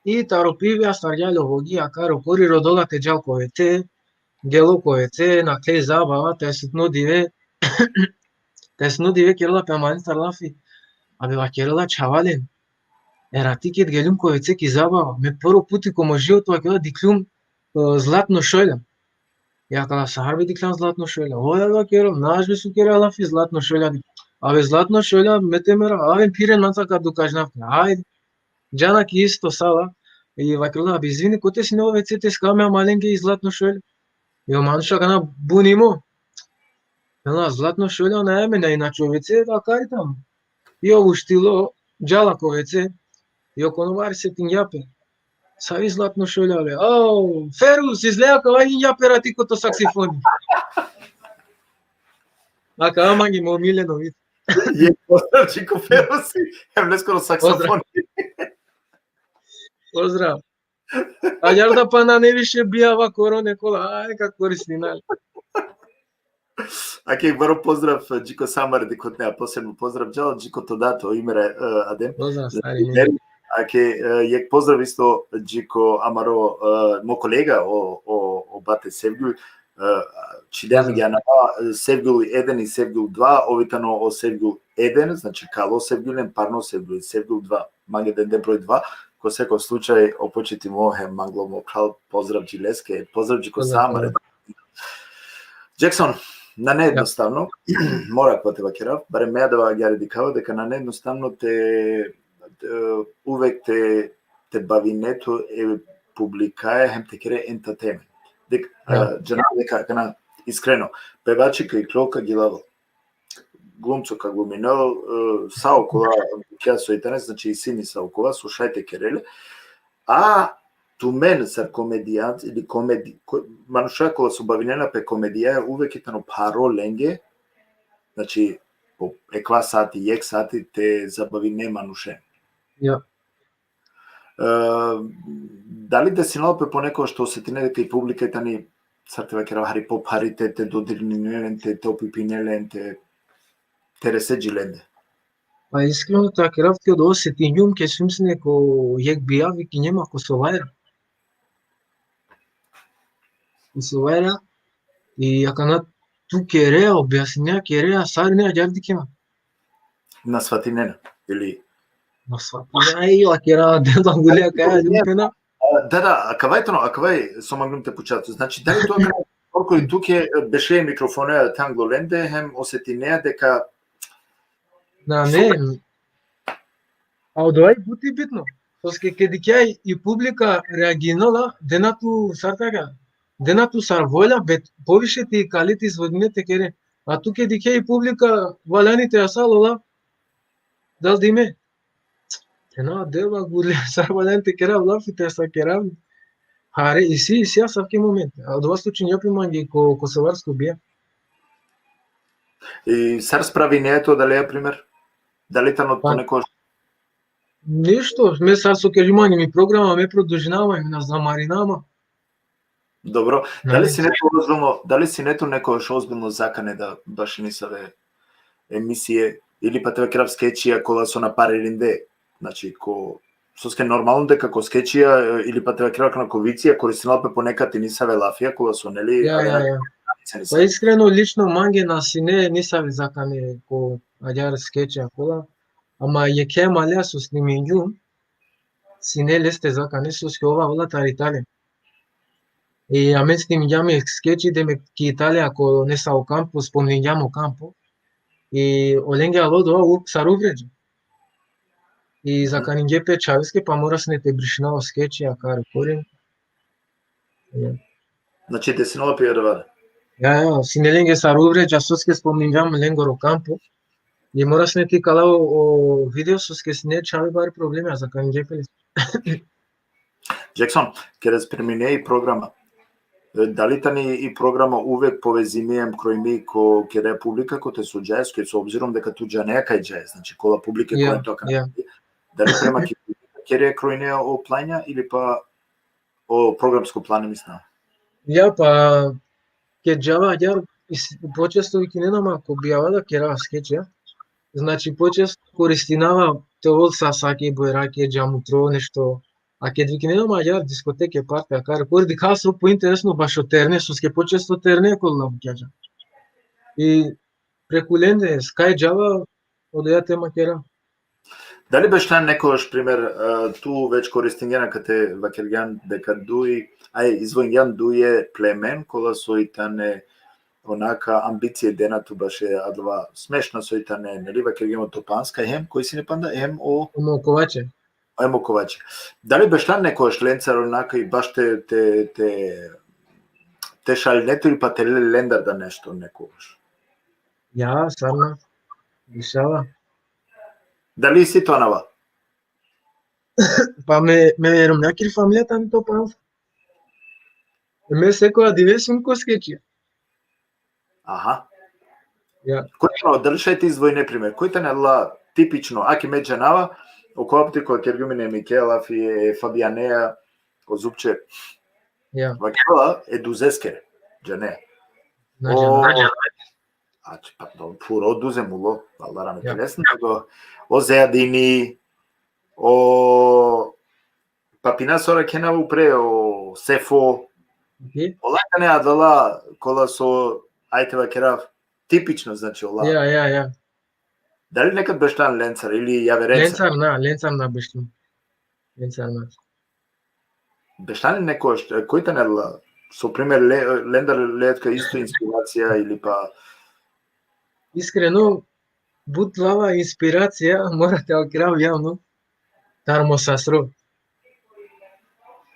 I taro pivi astargja le o vogi, akari okori, rodela te džal ko vece, gelo ko vece, nakhle i zabava, tajsutno dive, tajsutno dive kerela pe amalen sar lafi, a be vakerela čhavalen, erati ked geljum ko vece ki zabava, me prvo puti ko mo životo, vakerela, dikhljum, e, Zlatno Šolja. Ja, akala, sar be dikhlan Zlatno Šolja? O, ja, vakerela, naš be so kera lafi, Zlatno Šolja. A be Zlatno Šolja, me te mera, aven, phiren, manca ka dokažinav. Ajde. Džana ki isto sala, i vakerela, a be izvini, kote sine o vece te skava me amalenge i Zlatno Šolja? I o manuš akana bunimo. Vela, Zlatno Šolja nane amen, a inače o vece akari tano. I ov uštilo, džala ko vece, i o konobari setingja pe. Savi Zlatno Šolja, be? Au, Ferus, izle akava, ingja pe erati ko to saksifoni. Akava mange mo omiljeno vici. Jekh pozdrav dži ko Ferusi, hem leskoro saksofoni. Pozdrav. Pozdrav. Agjaar da pana ne više bijava korone kola, aj ka koristina. Ake, baro pozdrav dži ko sa amare dikhutne, a posebno pozdrav džal dži ko to dato, Imre, e, Adem. Pozdrav, stari. Ake, e, jekh pozdrav isto dži ko amaro, e, mo kolega, o, o, o Bate Sevgjul, e, čhidea amenge anava, e, Sevgjul eden i Sevgjul dva, ov i tano o Sevgjul eden, znači kalo Sevgjul eden, parno Sevgjul, Sevgjul dva, mange dende broj dva, ko seko slučaj, o počitimo hem manglo mo phral, pozdrav dži leske, pozdrav dži ko sa amare. Pozdrav. Džekson, nane jednostavno, mora akava te vakerav, barem me adava agjaar dikhava, deka nane jednostavno te, te, uvek te, te bavine tu e publikaja hem te kere entertainment. Dek, ja, e, džanav deka, kana, iskreno, pevači ka iklol, ka gilavel. Glumco ka gluminel, e, sa okola, kja so i tane, znači, isi ni sa okova, so šaj te kerel. A tumen sar komedijanc ili komedi-, ko-, manuša kola so bavinena pe komedija, uvek i tano pharo lenge, znači, po ekva sati, jek sati te zabavine manušen. Ja. E, dali desinela pe ponekogaš te osetine deka i publika i tani, sar te vakerav, hari po phari te, te dodirnine len, te, te opipine len, te, te rese dži lende? Pa iskreno te vakerav, te osetingjum, ke sum sine ko jek bija, vikinje ma Kosovajra. Kosovajra, i akana tu kerea, objasnea, kerea, sarine agjaar dikhena. Na svatinena, ili? Na svatinena, i akera, da, da, gulea, kaja, ljum pena. A, da, da, akava i tano, akava i so manglum te pučav tu. Znači, dali tu akana, korkori tuke, e, beše mikrofone tanglo lende, hem osetinea deka Na, ne. A odova i but i bitno. Soske ke dikhea i publika reaginela, dena tu sar taka, dena tu sar volja, bet poviše te ikali te izvodine te kere. A tu ke dikhea i publika valjani te asal ola, dal dime. Te na dela gule, sar valjani te kerav lafi, te sa kerav. Hare, isi, isi asavke momente. A odova slučinja pe mange ko, ko kosovarsko bija. I sar spravinea tu, dali, na primer? Dali tano ponekogaš? Ništo, me sar so kergjum mange mi programa, me produžinava, na zamarinava. Dobro. Dali sine tu ozbiljno, dali sine tu nekogaš ozbiljno zakane da bašini save emisije, ili pa te vakerav skečija kola so na parerinde, znači, ko, soske normalno deka ko skečija, e, ili pa te vakerav kana ko vicija, koristinela pe ponekad i nisave lafija kola so, neli, ja, ja, ja. Pa iskreno, lično mange na sine nisave zakane ko agjaar skečija kola, ama jekhe amale so snimingjum, sine leste zakane, soske ova ola tari Italija. I amen snimingjam jek skeči, demek, ki Italija, ko nesavo kampo, spomningjam o kampo. I olenge alo dova u-, sar uvredža. I zakaninge pe čhaveske, pa mora sine te brišina o skeči, akari korin. Ja. Znači, desinela pe adava. Ja, ja, sine lenge sar uvredža, soske spomningjam lengoro kampo. I mora sine te ikala o, o video, soske sine čhave bari problemi, a zakaninge pe leste. Jackson, keda spremine i programa, e, dali tani i programa uvek povezimi hem krojmi ko keda publika kote so džaja, s obzirom deka tu džanea kaj džaja, znači, kola publika koja to akana. Dali prema ki publika kere krojne o planja ili pa o programsko plani, mislinava? Ja, pa ked džava agjaar, is-, počesto vikinena ma ko bijava da kera skeč, ja. Znači, počesto koristinava te ol sa sake bojrake, džamutro, nešto, a ked vikinena ma agjaar diskoteke, parte, akari, kori dikhava so pointeresno bašo terne, soske počesto terne kola bukja dža. I preku lende, kaj džava, odoja te ma kera. Dali bešlan nekogaš, primer, e, tu već koristingjan kate vakergjan deka duj, aj, izvojingjan duje plemen, kola so i tane onaka ambicije dena tu baše adava smešna so i tane, neli, vakergjan o Topanska, hem, koj sine panda, hem o... Hem o Kovače. Hem o Kovače. Dali bešlan nekogaš lencar onaka i baš te, te, te, te šaline tu ili pa te le lendar da nešto nekogaš? Ja, sarna. Inšala. Dali isi tu anava? Pa me, me romnjakiri familija tani Topanska. Me sekoja dive sum ko skečija. Aha. Ja. Koj tano, dali šaj te izvojine primer? Koj tane adala tipično, ake me džanava, okova puti kova kergjum ine Mikela, fi-, e, Fabianea, o Zupče. Ja. Vakerela, e Duzeskere, džanea. Na, o, džanea. Ač, pa, do, puro Duze mulo, valjda, rame, ja, telesno, nego o Zejadini, o, pa pina so rakhena upre, o Sefo. Mhm. Ola tane adala kola so, ajde vakerav, tipično, znači, ola. Ja, ja, ja. Dali nekad bešlan lencar ili javerencar? Lencar na, lencar na bešlan. Lencar na. Bešlan nekogaš, koj tane adala, so primer, le-, lendar letka isto inspiracija ili pa... Iskreno, but lava inspiracija, mora te vakerav javno, tar mo sasro.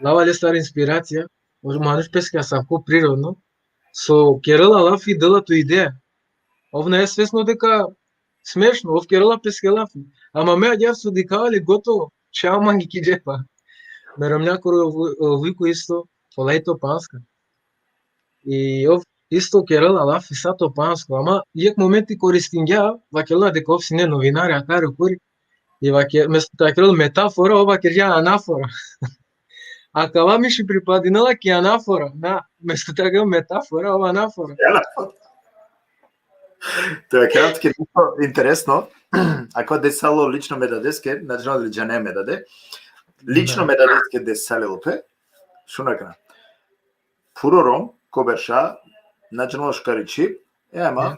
Lava lestar inspiracija, o manuš peske asavko prirodno, so kerela lafi, dela tu ideja. Ov nae svesno deka smešno, ov kerela peske lafi. Ama me agjaar so dikhava le, gotovo, čhava mange ki džepa. me romnjakoro vu-, vujko isto, ola i topanska. I ov isto kerela lafi sa topansko, ama jekh momenti koristingja, vakerela deka ov sine novinari, akari okori. I vake-, mesto te vakerel metafora, ov vakergja anafora. Akava mi šaj pripadinela ki anafora. Na, mesto te vakerel metafora, ov anafora. Te vakerav tuke nešto interesno. Akava desalo lično me dadeske, na džanav dali džane me dade. Lično me dadeske desalilo pe. Šun akana. Puro Rom, ko berša, na džanela šukar i čhib, e, ama,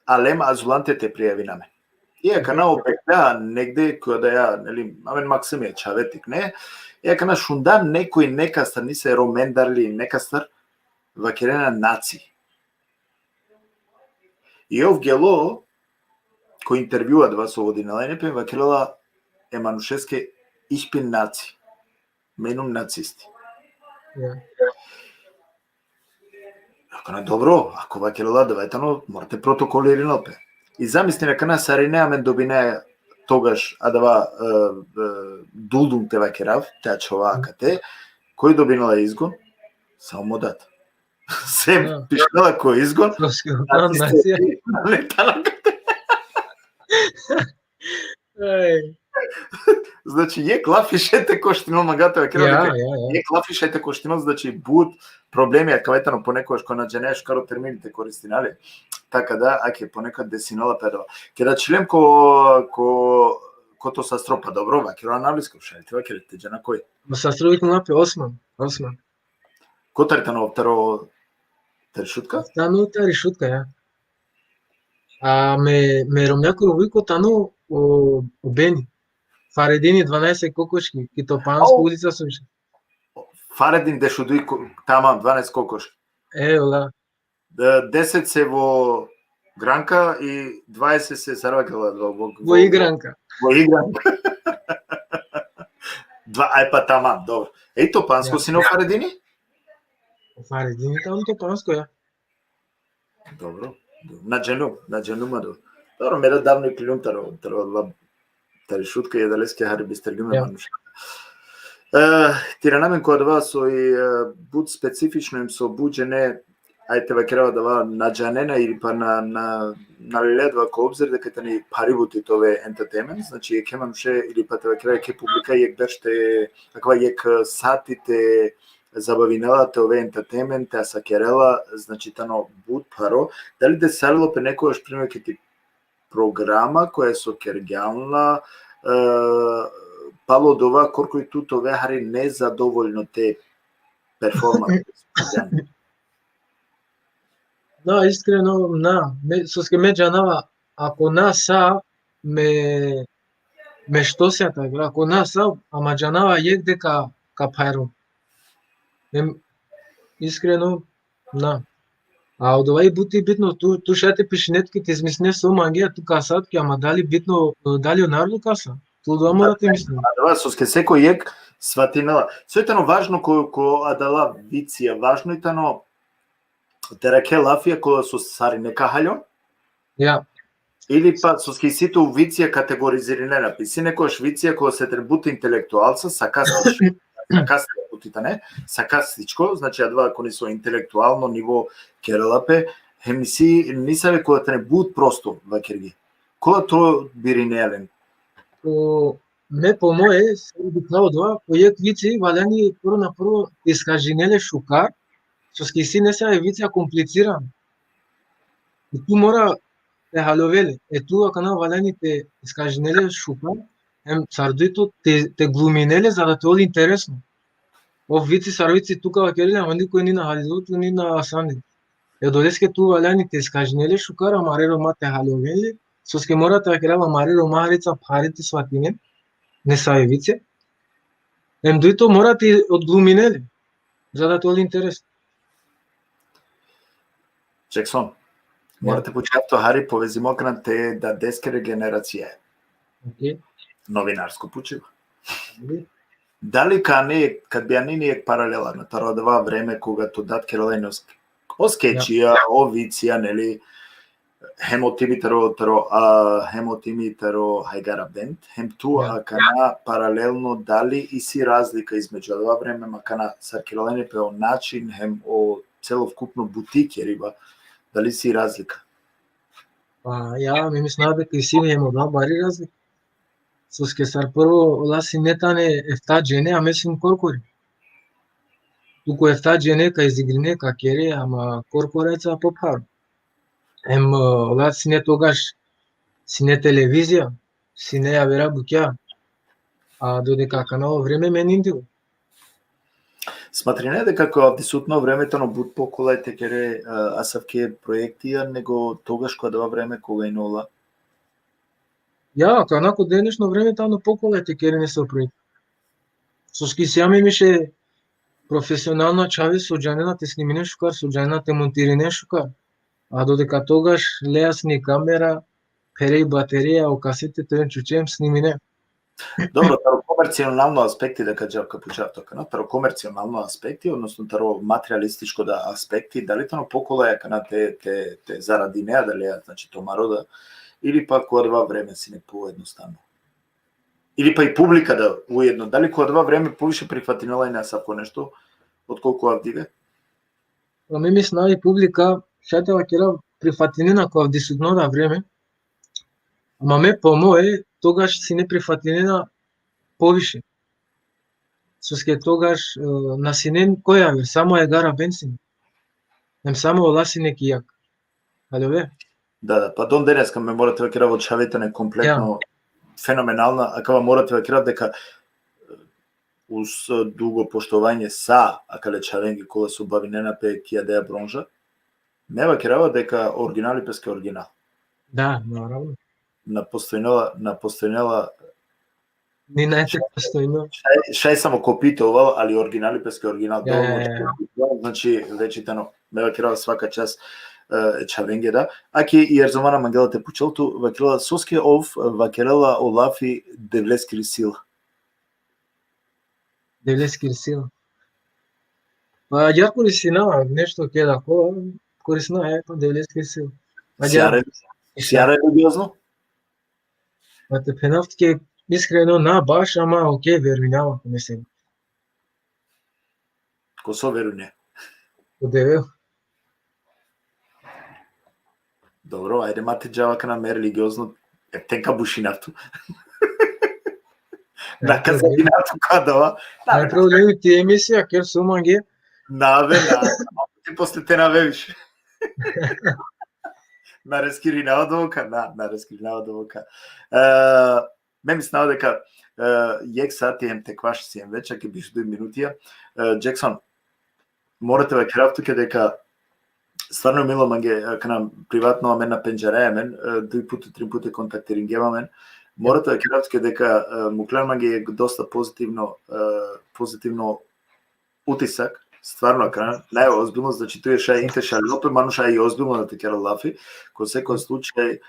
alem azulante te prijavina amen. I akana o bekla negde, koda ja, neli, amen maksimi čhave tikne, i akana šunda nekoj nekastar, nisi Romendar li nekastar, vakerena naci. I ov gelo, ko intervju adava so vodinela ine pe, vakerela e manušeske: „Ich bin Nazi.“ Me inum nacisti. Ja. Akana dobro, ako vakerela adava, tano, mora te protokolirinel pe. I zamislin, akana sarine amen dobinaja togaš adava, e, e, duldum te vakerav, te ačhova akate, koj dobinela izgon? Samo mo dad. Sem pišinela ko izgon, nacisti, nacija. Aj. Znači, jekh lafi šaj te koštinel, mangava te vakerav, ja, ja, ja, jekh lafi šaj te koštinel, znači, but problemi, akava tano ponekogaš ko na džane šukar o termini te koristina le. Taka da, ake, ponekad desinela pe adava. Keda ačhilem ko, ko, ko to sastro, pa dobro, vakero anavlisko, šaj te vakere, te džana koj. Mo sastro viknela pe Osman, Osman. Kotar tano, taro, tari Šutka? Tano tari Šutka, ja. A me, me romnjakoro vujko tano o, o Beni. Faredini, dvanaeset kokoški, ki Topansko ulica so više. Faredin dešuduj ko-, tamam, dvanaeset kokoški. E, ola. De-, deset se vo Granka i dvaeset se, sar vakela, vo, vo, vo Igranka. Vo Igranka. Dva, aj pa tamam, dobro. Ej, Topansko sine o Faredini? O Faredini tano Topansko, ja. Dobro. Na džanum, na džanum, ma dobro. Dobro, me da davno iklum taro, taro la-, tari Šutka, i adaleske hari bistergjum e manuš. E, te irana amen ko adava so i, e, but specifično, em so but džene, aj te vakerav adava, na džanena ili pa na, na, na lele adava ko obzir deka tani phari buti te ove entertainment, znači, jekhe manuše ili pa te vakerav jekhe publika jekh berš te, akava jekh sati te zabavinela te ove entertainment, te asakerela, znači, tano but pharo. Dali desalilo pe nekogaš, primer, ki ti programa koja so kergjan la, e, palo dova korkori tu te ove hari nezadovoljno te performans? Na, iskreno, na. Me, soske me džanava, ako na sa, me, me što se ta, ako na sa, ama džanava jekh deka ka phajrum. Em, iskreno, na. A odova i but i bitno, tu, tu šaj te pišine tuke, te izmisline so mange, a tu ka sa tuke, ama dali bitno, dali o narodo ka sa. Tu odova mora te misline. Adava, soske sekoj jekh svatinela. Soj tano važno ko, ko adala vicija, važno i tano te rakhe lafija kola so sarine ka haljon. Ja. Ili pa, soske isi tu vicija kategorizirinena pe. Isi nekogaš vicija kola so tane but intelektualca, sarkastičko, sarkastičko but i tane, sarkastičko, znači, adava koni so intelektualno nivo kerela pe, hem isi nisave kola tane but prosto vakergje. Kola to birinea len? O, me po moje, sar dikha odova, po jekh vici valjani prvo na prvo te iskažine le šukar, soske isi nesave vicija komplicirana. I tu mora te haljove le. E tu akana valjani te iskažine le šukar, em sar dujto te, te glumine le, za da te ol interesno. O vici, sar vici tu ka vakere le, ama nikoj ni na haljilo, tu ni na asani. E odoleske tu valjani te iskažine le šukar, amare Roma te haljoven le, soske mora te vakerav amare Roma harica phari te svatinen nesave vici. Em dujto mora te odglumine le, za da te ol interes. Jackson, mora te pučav to hari povezimo akana te dadeskere generacija. Okej. Novinarsko pučiba. Okej. Dali ka ani, kad bi ani jekh paralela, na, taro adava vreme koga to dad kerela ine o sk-, o skečija, o vicija, neli, Hem o timi taro, taro, a, hem o timi taro Hajgara Band, hem tu, ja, akana paralelno, dali isi razlika između adava vreme, ma akana sar kerela pe o način, hem o celovkupno buti keriba, dali isi razlika? Pa ja, me mislinava deka isi hem odova bari razlika. Soske sar prvo, ola sine tane efta džene, a me sin korkori. Tu ko efta džene ka izigrine, ka kere, ama korkoreca popharo. Em, e, ola sine togaš, sine televizija, sine javera bukja. A dodeka akana o vreme menindilo. Smatrine deka ko avdisutno vreme tano but pokolaj te kere, e, asavke proektija, nego togaš ko adava vreme koga ine ola? Ja, akana ko denešno vreme tano pokolaj te kere nesavo proekti. Soske isi amen više profesionalna čhave so džanena te sniminen šukar, so džanena te montirinen šukar. A dodeka togaš lea sine kamera, phere i baterija, o kasete te oven čuče em snimine. Dobro, taro komercionalno aspekti, deka džav ka pučav tu akana, taro komercionalno aspekti, odnosno taro materialističko da aspekti, dali tano pokolaj akana te, te, te zaradinea, dali, znači, tumaro da, ili pa ko adava vreme sine poednostavno? Ili pa i publika da ujedno, dali ko adava vreme poviše prihvatinela ine asavko nešto, otkolku avdive? Pa me mislinava i publika, šaj te vakerav, prihvatinena ko avdisutno da vreme, ama me po moje, togaš sine prihvatinena poviše. Soske togaš, e, na sine koj aver, samo Hajgara Band sine. Em samo ola sine ki jag. Alo, be? Da, da, pa don deneska me mora te vakerav, o čhave tane kompletno fenomenalna, akava mora te vakerav deka, e, uz, e, dugo poštovanje sa akale čhavenge kola so bavinena pe ki adaja bronža, me vakerava deka originali peske original. Da, naravno. Na postojnela, na postojnela Ni najte postojno. Šaj, šaj samo kopito oval, ali originali peske original. Ja, ja, ja. Znači, veći tano, me vakerava svaka čast, e, čhavenge da. Aki i Erzomana mangela te pučel tu, vakerela soske ov, vakerela o lafi Devleskiri sila. Devleskiri sila. Pa ja koristinava nešto keda ko, koristinava, e, pa Devleskiri sila. Pa ja Sijare, sijare religiozno? Pa te phenav tuke iskreno, na baš, ama okej, verujnava, ako me se. Ko so verujne? Ko Devel. Dobro, ajde, ma te džava akana me religiozno, e, tenka bušinav tu. Na ka zadinav tu ko adava. Na, na problemi, ti emisija, ker so mange. Na, be, na. Ti posle te na ve više. Na reskirinava dovoka, na, na reskirinava dovoka. E, me mislinava deka, e, jekh sati hem te kvaš siem već, ake biš duj minutija. E, Jackson, mora te vakerav tuke deka stvarno milo mange, e, akana privatno amen na pendžaraja amen, e, duj puti, trin puti kontaktiringjem amen. Mora te vakerav tuke deka, e, mukhljan mange jekh dosta pozitivno, e, pozitivno utisak, stvarno akana, naj ozbiljno, znači tu e šaj te šalilo pe, manuša i ozbiljno da te kerel lafi, ko sekoj slučaj, e,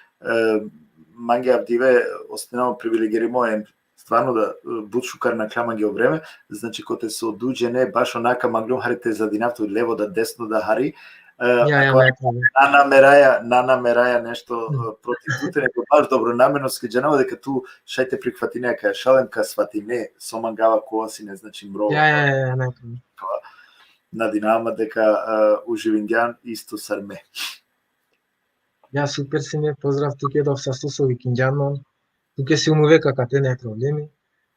mange avdive osetinava privilegirimo, em stvarno da, e, but šukar nakhla mange o vreme, znači kote so duj džene baš onaka manglum hari te zadinav tu levo da desno da hari, e, ja, ja, na nameraja, na nameraja nešto, e, protiv tute, nego baš dobronamerno, soske džanava deka tu šaj te prihvatine akaja šala, em ka svatine so mangava, kova sine, znači, mro. Ja, ja, ja, ja, na. Nadinava ma deka, e, uživingjan isto sar me. Ja, super sine, pozdrav tuke, da sasto so vikingjan man. Tuke si um uvek akate, naj problemi.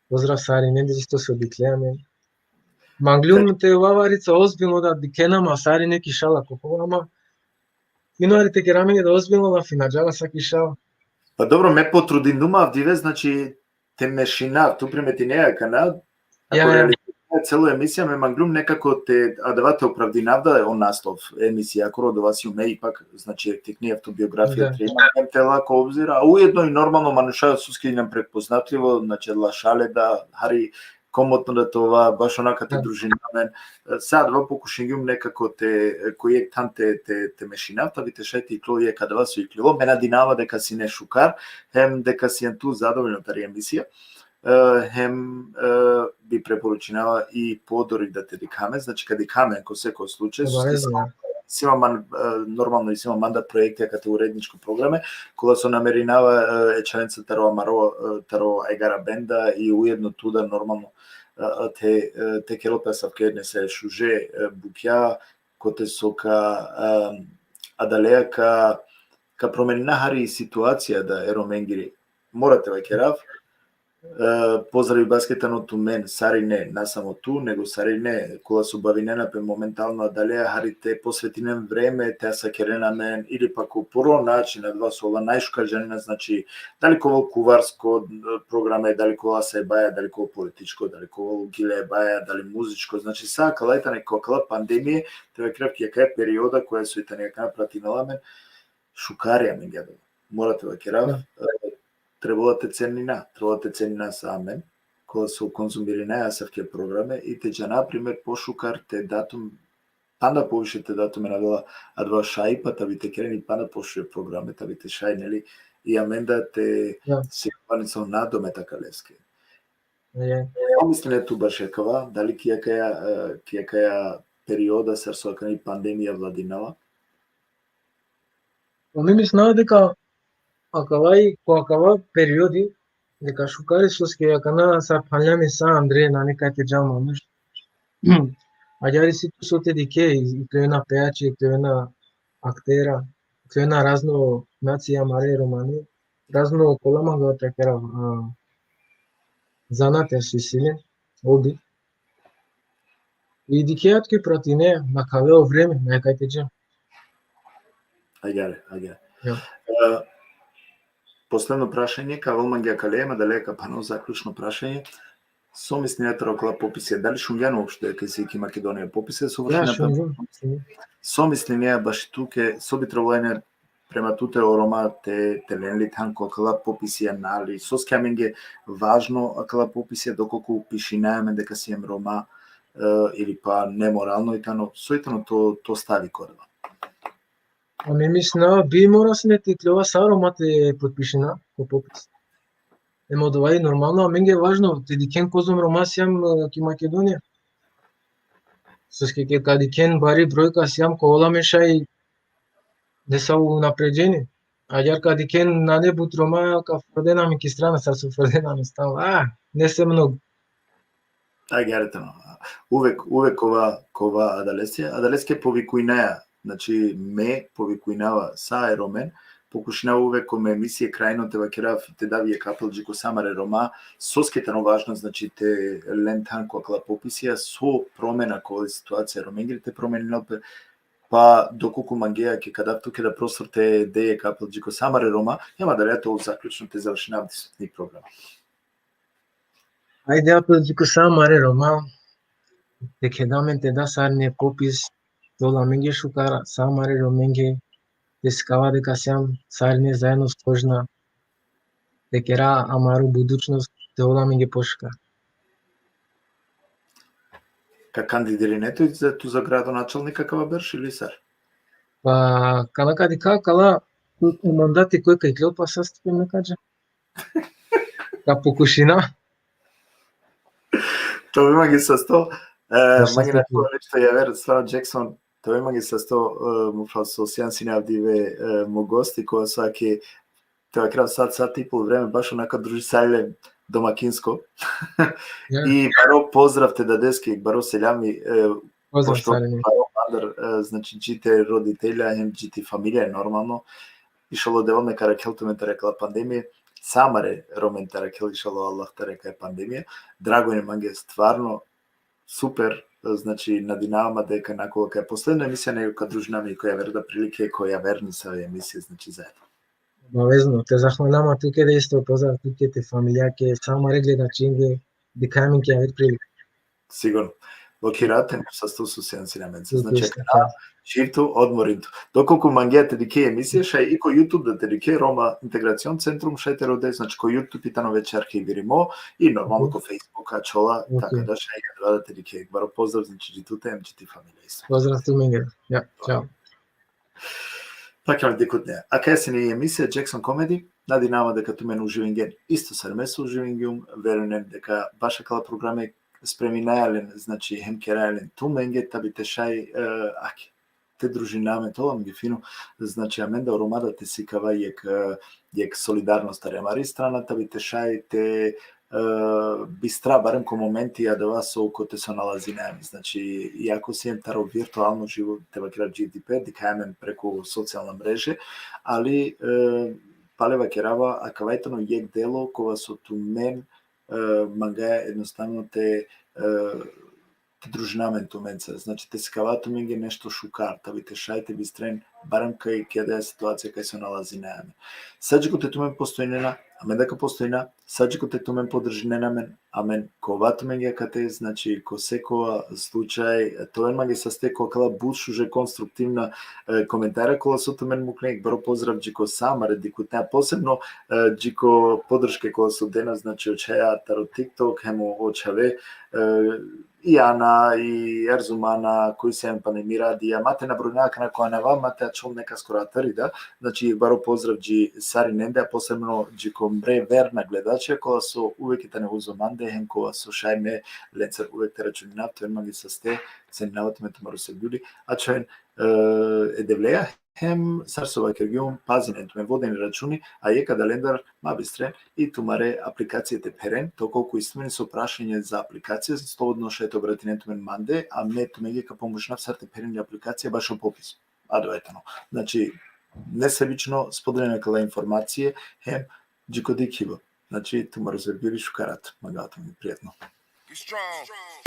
Pozdrav sarinenge isto so dikhle amen. Manglum te ova varica ozbiljno da dikhena ma sarine ki šala, ko kova, ama fino hari te kera mange da ozbiljno lafi, na džala sa ki šala. Pa dobro, me potrudindum avdive, znači, te mešinav, tu primetinea akana, ja, ako ja, realizirinav celo emisija, me manglum nekako te, adava te opravdinav da o naslov emisija, akoro dova sium me ipak, znači, tikni avtobiografija, da, trima, em te la ko obzir, a ujedno i normalno manuša soske inam prepoznatljivo, znači, la šale da, hari komotno da te ova, baš onaka te, da, družina amen. Sad, adava pokušingjum nekako te, ko jekh than te, te, te mešinav, ta bi te šaj te iklol jekh adava so iklilo. Me nadinava deka sine šukar, hem deka sian tu zadovoljno tari emisija, e, hem, e, bi preporučinava i podorik da te dikha amen, znači ka dikha amen ko sekoj slučaj, obavezno, soske, ja, si imam man, e, normalno, i si imam manda projektija kate uredničko programe, kola so namerinava, e, e čhavenca taro amaro, e, taro Ajgara benda i ujedno tu da normalno, e, e, te, e, te kerel pe asavke nese šuže, e, bukja, kote so ka, e, adalea ka, ka promenina hari i situacija da e Romengiri. Mora te vakerav, e, pozdravi baske tano tumen, sarine, na samo tu, nego sarine, kola so bavinena pe momentalno adalea, hari te posvetinen vreme, te asakerena amen, ili pa ko poro način, adava so ola najšukar džanena, znači, dali ka ovel kuvarsko, e, programe, dali ka ovel asajbaja, dali ka ovel političko, dali ka ovel gilebaja, dali muzičko, znači, sa akala i tane ko akala pandemije, te vakerav ki akaja perioda koja so i tane akana pratinela amen, šukar i amenge adava. Mora te vakerav, da, e, trebela te cenina, trebela te cenina sa amen, kola so konzumirinaja asavke programe i te džana, primer, pošukar te da tumen, panda poviše te da tumen adava, adava šajipa, ta bi te keren i panda pošukar programe, ta bi te šaj, neli, i amen da te, da, se panica na domet akaleske. Ja. So misline tu bašo akava, dali ki akaja, e, ki akaja perioda sar so akana i pandemija vladinela? Pa me mislinava deka akava i ko akava periodi, deka šukar i, soske akana sar phanlja me sa andre nane kaj te džal manuš. Agjaar isi tu so te dikhe, i, i te ena pejači, i te ena aktera, i te ena razno nacija amare romani, razno kola mangava te kera, a, zanatija so isi len, hobi. I dikhe tuke pratine, nakhale o vreme, nane kaj te džal. Agjaar, agjaar. Ja. E, posledno prašanje, ka avel mange akale, ma dali ka phano zaključno prašanje. So misline taro akala popisija, dali šungjan uopšte kaj si ki Makedonija popisija, so, ja, vršina pe, šungjum, šungjum. So misline baši tuke, so bi trebalo ine prema tute o Roma te, te len li than ko akala popisija, nali, soske amenge važno akala popisija, dokolku pišinaja amen deka siem Roma, e, ili pa nemoralno i tano, so i tano to, to stavi ko adava? A me mislinava, bi mora sine te ikljova sa Roma te potpišina ko popis. Em odova i normalno, amenge važno te dikhen kozom Roma sijam, e, ki Makedonija. Soske ke ka dikhen bari brojka sijam, ka ovel amen šaj nesavo unapređenje. Agjaar ka dikhen nane but Roma, ka frdena amen ki strana, sar so frdena amen stalno. A, nese mnogo. Agjaar tano. Uvek, uvek kova, kova adaleske, adaleske povikujnaja, znači, me povikujnava sa e Romen, pokušinava uvek ko me emisije krajno te vakerav, te dav jekh apel dži ko sa amare Roma, soske tano važno, znači, te len than ko akala popisija, so promena ko situacija Romengiri te promeninel pe, pa dokolku mangea, ke ka dav tuke da prostor te de jekh apel dži ko sa amare Roma, hem adalea te ol zaključno te završinav disutni program. Ajde, apel dži ko sa amare Roma, te keda amen te da sarine popis, te ol amenge šukar, sa amare Romenge, te sikava deka sijam sarine zaedno složna, te kera amaro budućnost te ol amenge pošukar. Ka kandidirine tu za, tu za gradonačelnik akava berš ili sar? Pa, kana ka dikha, kala, o mandati koj ka iklol, pa sasto pe me ka dža. Ka pokušina. Te ove mange sasto, e, mange na nešto javer, stvarno, Jackson, te ove mange sasto, e, mo phral, so sian sine avdive, e, mo gosti, kova so ake, te vakerav sat, sat i pol vreme, baš onaka družisali len domakinsko. Ja. I baro pozdrav te dadeske, baro seljami, e, pozdrav, pošto sarine. Baro mandar, e, znači, dži te roditelja, hem dži ti familija, normalno. Išalo Devel neka arakhel tumen tari akala pandemije, sa amare Romen te arakhel, išalo Allah, tari akaja pandemija. Drago ine mange stvarno, super, e, znači, nadinava ma deka nakon akaja posledno emisija, nego ka družina amen ko javer da prilike, ko javer nesave emisije, znači, zajedno. Obavezno, te zahvalnava ma tuke, da isto pozdrav tuke, te familijake, sa amare gledačinge, dikhaja amen ki javer prilike. Sigurno. Blokirate, sasto so sian sine amenca. Znači, živtu, odmorintu. Dokolku mangea te dikhe emisija, šaj i ko YouTube da te dikhe, Roma Integracion Centrum, šaj te rode, znači, ko YouTube i tano već arhivirimo, i normalno ko Facebook, ačhola, tako da šaj i adava da te dikhe. Baro pozdrav, znači, dži tute, hem dži ti familija isto. Pozdrav tumenge. Ja, čao. Pakjam dikhutne. Akaja sine i emisija Jackson Comedy. Nadinava ma deka tumen uživingen isto sar me so uživingjum, verujnen deka baš akala programe spreminaja len, znači, hem keraja len tumenge, ta bi te šaj, e, ake. te družina amen, to amenge fino, znači amen da o Roma da te sikava jekh, e, jekh solidarnost tari amari strana, tabi te šaj te, e, bistra barem ko momenti adava so kote so nalazina amen. Znači, iako siem taro virtualno živo, te vakerav dži dipe, dikhaja amen preku socijalna mreže, ali, e, pale vakerava, akava i tano jekh delo kova so tumen, e, mangaja jednostavno te, e, te družina amen tumenca. Znači, te sikava tumenge nešto šukar, tabi te šaj te bistren, barem kaj, ki adaja situacija kaj so nalazina amen. Sa dži kote tumen postojinena, amen da ka postojina, sa dži kote tumen podržinena amen, amen ka ova tumenge akate, znači, ko sekova slučaj, te oven mange saste ko akala but šuže konstruktivna, e, komentara kola so tumen muklen, baro pozdrav dži ko sa amare dikhutne, posebno, e, dži ko podrške kola so dena, znači, o čhaja taro TikTok, hem o, o čhave, e, i Ana, i Erzumana, koj siem, pane Miradija, ma te nabrojnav akana ko anava, ma te ačhol nekaskoro atar i da, znači, baro pozdrav dži sarinende, a posebno dži ko mre verna gledača, kola so uvek i tane uzo mande, hem kola so šaj me lencar uvek te računinav, te oven mange saste, ceninava tumen, tumaro sevgjuli, ačhoven, e, e Devleja, hem sar so vakergjum, pazinen tumen, voden računi, a jekh adalendar ma bistren i tumare aplikacije te pheren, te okolku isi tumen so prašanje za aplikacije, slobodno šaj te obratinen tumen mande, a me tumenge ka pomožinav sar te pheren i aplikacija bašo popis. Adava i tano. Znači, nesebično spodelinen akala informacije, hem dži ko dikhiba. Znači, tumaro sevgjuli, šukar rat, mangava tumen prijatno. Be strong.